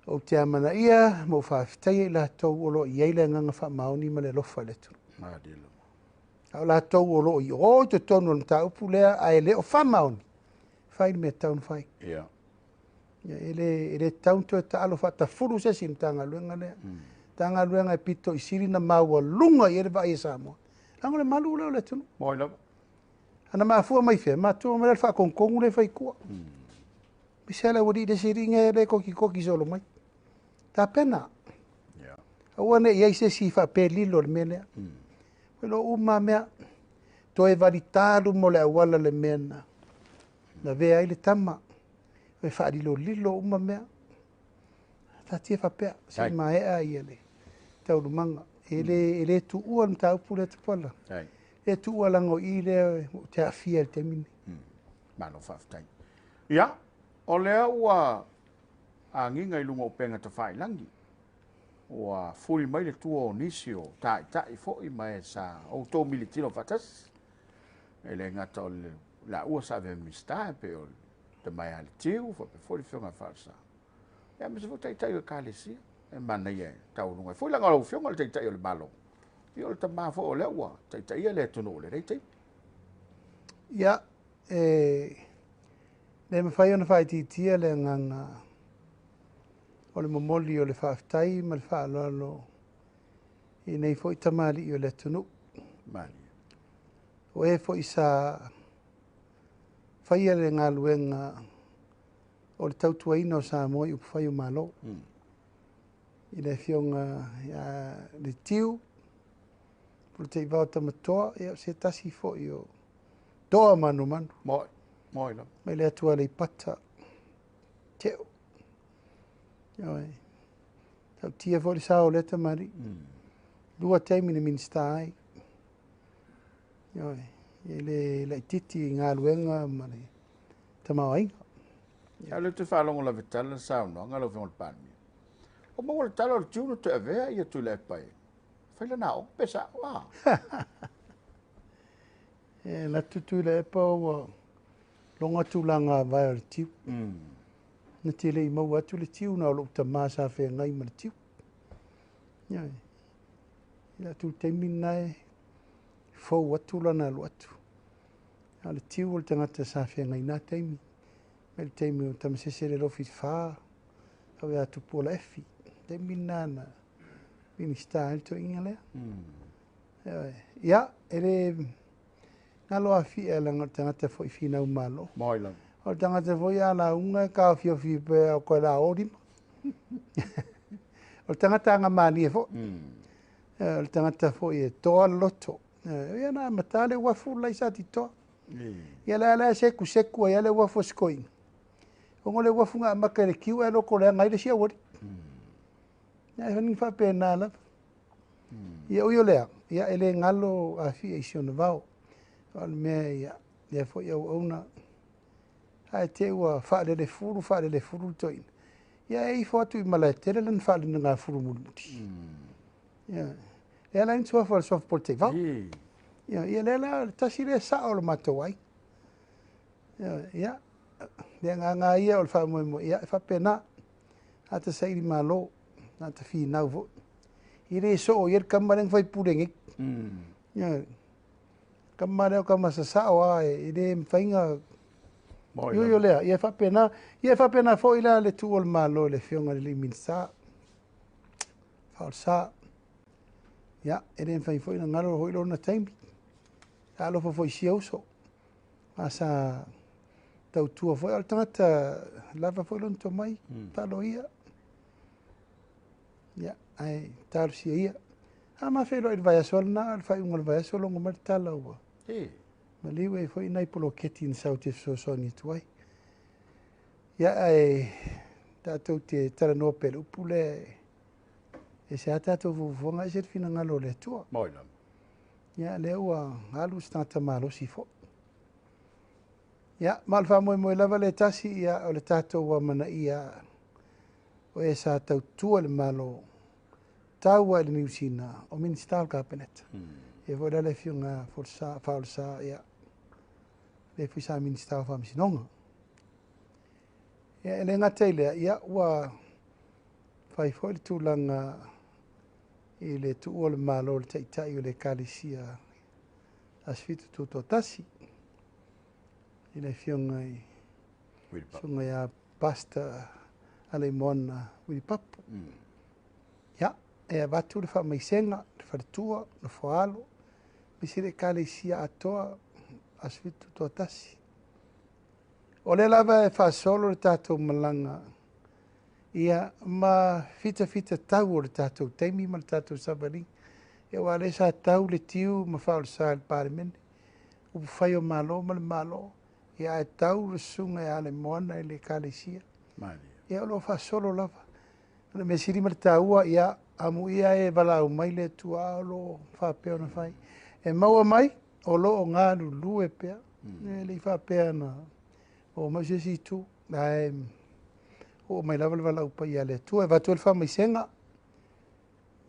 Ou te amanaia ma ou faafetaia i latou o lo o i ai le agaga faamaoni ma le alofa i le atunuu. A o latou o lo o i o i totonu o le mataupu lea ae le o faamaoni, fai le mea e tatau ona fai. Ia, e le tatau ona toe taalo faatafulu se isi i le Matagaluega lea. Matagaluega e pito i sili ona maualuga i ai le vaai a Samoa. Leaga o le malu lea o le atunuu. Ana mafua mai fea, matua mai le faatonutonu lea e fai i tua. Aemaise le aualii le isi alii lea e kotikoki solo mai. Tapena. Aua ne i i ai se isi faapea lilo i le mea lea. O lo o uma mea. Toe valitalu mo le auala le mea na lavea ai le tama. E faalilolilo uma mea. Taatia faapea, se i maea ia le taualumaga. E le tuua le mataupu lea Tupuola. E le tuua leaga o i lea ou te aafia i le taimi lenei. Malo faafetai. Ia, o lea ua agiga i luga o upega tafailagi. Ua fuli mai le tua o nisi o taitai foi ma e sa outou militino faatasi. E le gata o le laua sa avea Minisita e pei o Tama ia Letiu, faapea foi le Afioga ia Faaolesa. Ia aemaise foi taitai o Ekalesia e manaia e taualuga ai foi leaga o lau Afioga o le Taitai o le Malo. Ia o le tama foi o lea ua taitaia le atunuu i lenei taimi. Ia, e le mafai ona faaitiitia le agaga o le momoli o le faafetai ma le faaaloalo i nei foi tamalii o le atunuu. Malie. O e foi sa faia le galuega o le tautuaina o Samoa i upufai o Malo. I le Afioga ia Letiu, Puluteivao Tamatoa, ia o se tasi foi o toa manumanu. Moi, moi lava. Mai le atu Aleipata, Teo. Ioe. Tautia foi le sao o lea tamalii. 2 taimi na Minisita ai. Ioe. E le laitiiti i galuega ma le tamaoaiga. Ia, o lea ou te faalogo lava i tala na saunoaga lau Afioga i le Palemia. O maua le tala o le tiu na toe avea ia Tuilaepa e fai lana aoga pe sao, a? E alu atu Tuilaepa ua logo tulaga avae o le tiu. Na te le i maua atu le tiu na o lou tama sa feagai ma le tiu. Ioe. I le atu taimi lena e fou atu lana alu atu. A o le tiu o le tagata sa feagai na taimi. Mai le taimi o Tamasese le Lofi Fa, au ia Tupuola Efi. Taimi lena na Minista ai le toeaina lea. Ioe. Ia, e le galo afia leaga o le tagata foi finau malo. Moi lava. O le tagata foi a lauga e taofiofi pea o koe la o lima. O le tagata agamalie foi. O le tagata foi e toa le loto. Ia na amata le uafu lai sa titoa. Ia la la seku seku ai le uafu o sikoiga. Ona le uafu nga amata i le kiu e loko leaga ai le sia uali. Ia e whaningi whapena lava. Ia ui o lea, ia e le galo afia i si ona vao. O le mea ia, lea foi auauna. Ae te ua faalele fulu, faalele fulu le toeaina. Ia e ifo atu i Malaetele lana faalelega fulu mulimuli. Ia, lea la ni suafa o le suafa Polataivao. Ia, ia lea la, le tasi lea sao o le matou ai. Ia, ia, le agaga ia o le faamoemoe, ia e faapena. Ata saili malo, ata finau foi. I le soo ia le kama lea na faipule nei. Ia, kama lea o kama sasao a, e le mafai Moi Io lava. lea, ia faapena, ia faapena foi la le tuu o le Malo i le Afioga i le alii Minisita. Faaolesa. Ia, e le mafai foi ona galo foi lona taimi. Alofa foi i sia uso. A sa tautua foi, o le tagata lava foi lona tomai, faaloia. Ia, ae talosia ia. A ma feiloai i le vaiaso lena, o le faaiuga o le vaiaso, logo mai le tala ua. Maliu e foi nai poloketi na sau te fesoasoani atu ai. Ia, ae tatou te talanoa pea le upu lea, e se a tatou fuafuaga, e se le finagalo o le Atua. Moi lava. Ia, lea ua alu se tagata malosi foi. Ia, ma o le faamoemoe lava le tasi, ia, o le tatou amanaia o e sa tautua le Malo, taua i le Niu Sina, o Minisita o le Kapeneta. Ia foi la le Afioga Faaolesa, ia, le foi sa Minisita o Faamasinoga. Ia, e le gata i lea, ia, ua fai foi le tulaga i le tuua o le Malo o le Taitai o le Ekalesia Aso Fitu Tutoatasi, i le Afioga i Willy Papu. Susuga ia Pastor Aleimoana Willy Papu. Ia, e avatu le faamaisega, le faletua, le foalo, aemaise le Ekalesia atoa Aso Fitu Tutoatasi. O lea lava e faasolo le tatou malaga, ia, ma fitafita tau o le tatou taimi ma le tatou savaliga. Ia, aua lea sa tau le tiu ma faaolesa i le Palemene, upufai o Malo ma le Malo, ia ae tau le susuga ia Aleimoana i le Ekalesia. Malie. Ia, o lo o faasolo lava. O le mea sili ma le taua, ia, amuia e valaau mai le Atua, o lo o faapea ona fai. E maua mai, o lo o galulue pea. E le i faapea na o mai se isi itu. Ae oo mai lava le valaau paia a le Atua. E avatu ai le faamaisega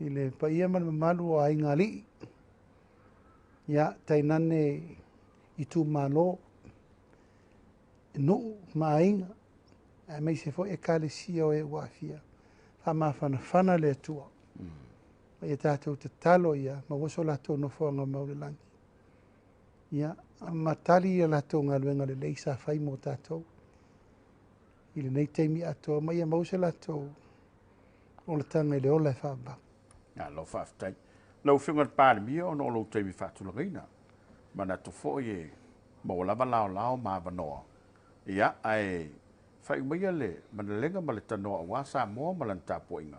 i le paia ma le mamalu o aiga alii. Ia, tainane itumalo. nuu ma aiga, aemaise foi Ekalesia o e ua aafia. Faamafanafana le Atua. Ma ia tatou tatalo ia maua so latou nofoaga mau i le lagi. Ia, ma tali ia latou galuega lelei sa fai mo tatou i lenei taimi atoa, ma ia maua se latou olataga i le ola e faavavau. Malo faafetai. Lau Afioga i le Palemia, ona o lou taimi faatulagaina, manatu foi e maua lava laolao ma avanoa, ia, ae faaiu maia le manalega ma le tanoa aua Samoa ma lana tapuaiga,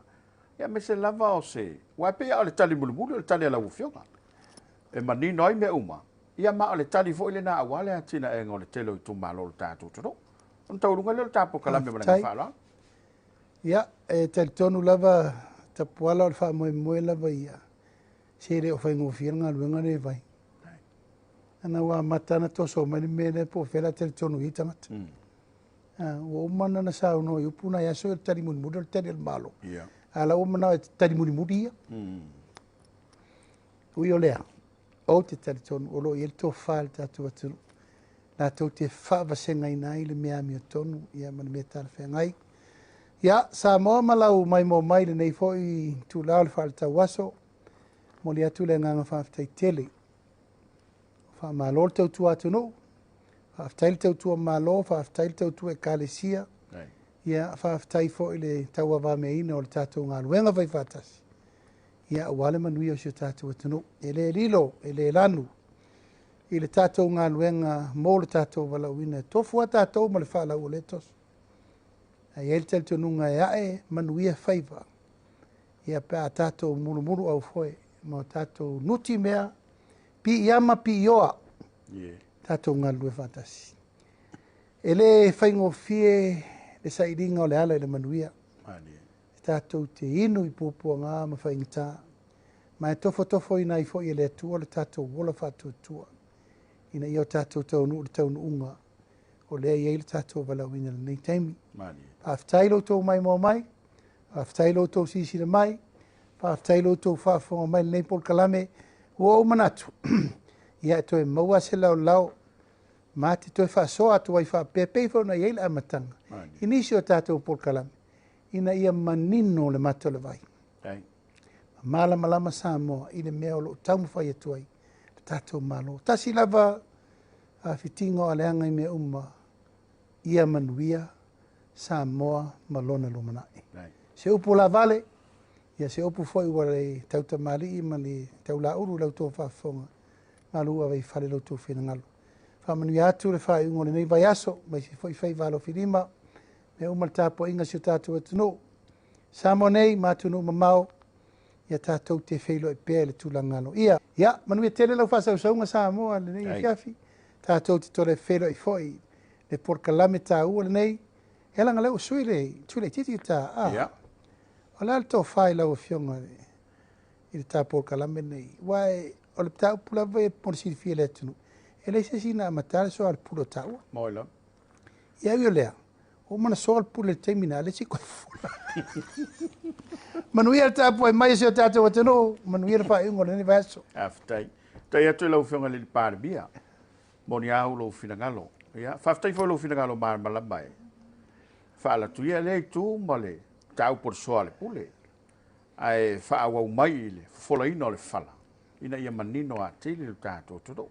ia, aemaise lava o se, aua e pei lava o le tali mulimuli o le tali a lau Afioga, e manino ai mea uma, ia, ma o le tali foi lena aua le atinaega o le tele o itumalo o le tatou atunuu. Ona taualuga lea o le tatou polokalame ma le agaga faaaloalo. Ia, e talitonu lava Tapuala o le faamoemoe lava ia, se le o faigofie le galuega lea e fai. Ana ua amata ona toso mai le mea lea po o fea la talitonu i ai tagata. Ua uma ona saunoa i upu nai aso, o le tali mulimuli o le tali a le Malo. A la ua manao e tali mulimuli ia. Ui o lea, ou te talitonu o lo o i ai le tofa i le tatou atunuu, latou te faavasegaina ai le mea amiotonu ia ma le mea talafeagai. Ia, Samoa ma lau maimoa mai lenei foi itula o le faaletauaso, momoli atu le agaga faafetai tele. Faamalo le tautua atunuu, faafetai le tautua Malo, faafetai le tautua Ekalesia, ia faafetai foi le tauavameaina o le tatou galuega faifaatasi, ia aua le manuia o si o tatou atunuu. E le lilo, e le lanu i le tatou galuega mo le tatou valaauina. E tofu lava tatou ma le faalau o lea toso. Ae i ai le talitonuga e ae manuia faiva, ia pe a tatou mulumulu aufoe ma o tatou nuti mea, piiama piioa, tatou galulue faatasi. E le faigofie le sailiga o le ala i le manuia. E tatou te inu i puapuaga ma faigata, ma e tofotofoina ai foi e le Atua le tatou ola faatuatua, ina ia o tatou taunuu le taunuuga o lea e i ai le tatou valaauina i lenei taimi. Faafetai lo outou maimoa mai, faafetai lo outou silasila mai, faafetai lo outou faafofoga mai i lenei polokalame. Ua ou manatu, ia e toe maua se laolao ma te toe faasoa atu ai faapea pei foi ona i ai le amataga i nisi o tatou polokalame, ina ia manino le mata o le vai. Malamalama Samoa i le mea o lo o taumafai atu ai le tatou Malo. Tasi lava fitiga o aleaga i mea uma, ia manuia Samoa ma lona lumanai. Se upu lavale, ia se upu foi ua le tautamalii ma le taulaulu lau tou faafofoga, malu ave i fale lo outou finagalo. Faamanuia atu le faaiuga o lenei vaiaso, aemaise foi faiva alofilima, mea uma le tapuaiga si o tatou atunuu. Samoa nei ma atunuu mamao, ia tatou te feiloai pea i le tulaga aloaia. Ia, manuia tele lau faasausauga Samoa lenei afiafi. Tatou te tole feiloai foi le polokalame taua lenei. E leaga lea ua sui le tui laitiiti ta. O le a le tofa i lau Afioga i le ta polokalame lenei? Aua o le mataupu lava e mo le silafia e le atunuu, e leai se isi na amata le soa o le pule o taua. Moi lava. Ia ui o lea, ua uma ona soa le pule i le taimi na, le isi koe fofola. Manuia le tapuai mai o si o tatou atunuu, manuia le faaiuga o lenei vaiaso. Faafetai. Faafetai atu i lau Afioga i le Palemia. Moni au lou finagalo. Ia, faafetai foi lou finagalo malamalama e faalatu ia lea itu ma le mataupu o le soa a le pule. Ae faaauau mai i le fofolaina o le fala, ina ia manino atili le tatou atunuu.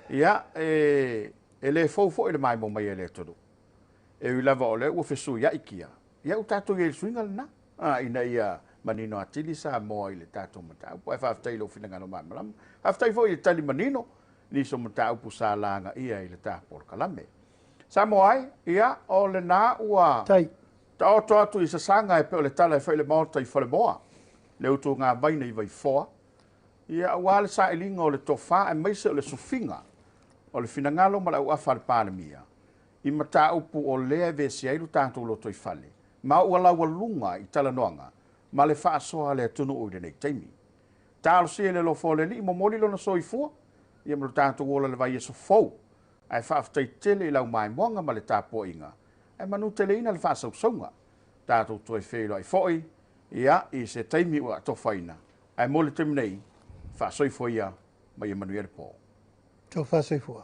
Ia, e le fou foi le maimoa mai e le atunuu. E ui lava o lea ua fesuiai kia, ia ua tatou i ai i le suiga lena, ina ia manino atili Samoa i le tatou mataupu. Ae faafetai i lou finagalo malamalama. Faafetai foi i le tali manino nisi o mataupu sa lagaia i le tapolokalame. Samoa ai, ia, o lena ua taoto atu i sasaga e pei o le tala e fai le Maota i Falemoa, le utuga vaina i Vaifoa, ia, aua le sailiga o le tofa aemaise o le sufiga o le finagalo ma le auafa a le Palemia i mataupu o lea e vesia ai lo tatou lotoifale, ma ua laualuga i talanoaga ma le faasoa a le atunuu i lenei taimi. Talosia i le alofa o le Alii, momoli lona soifua, ia ma lo tatou ola le vaiaso fou, ae faafetai tele i lau maimoaga ma le tapuaiga, ae manuteleina le faasausauga. Tatou toe feiloai foi, ia, i se taimi ua atofaina, ae mo le taimi nei, faasoifua ia ma ia manuia le po. Tau faasoifua.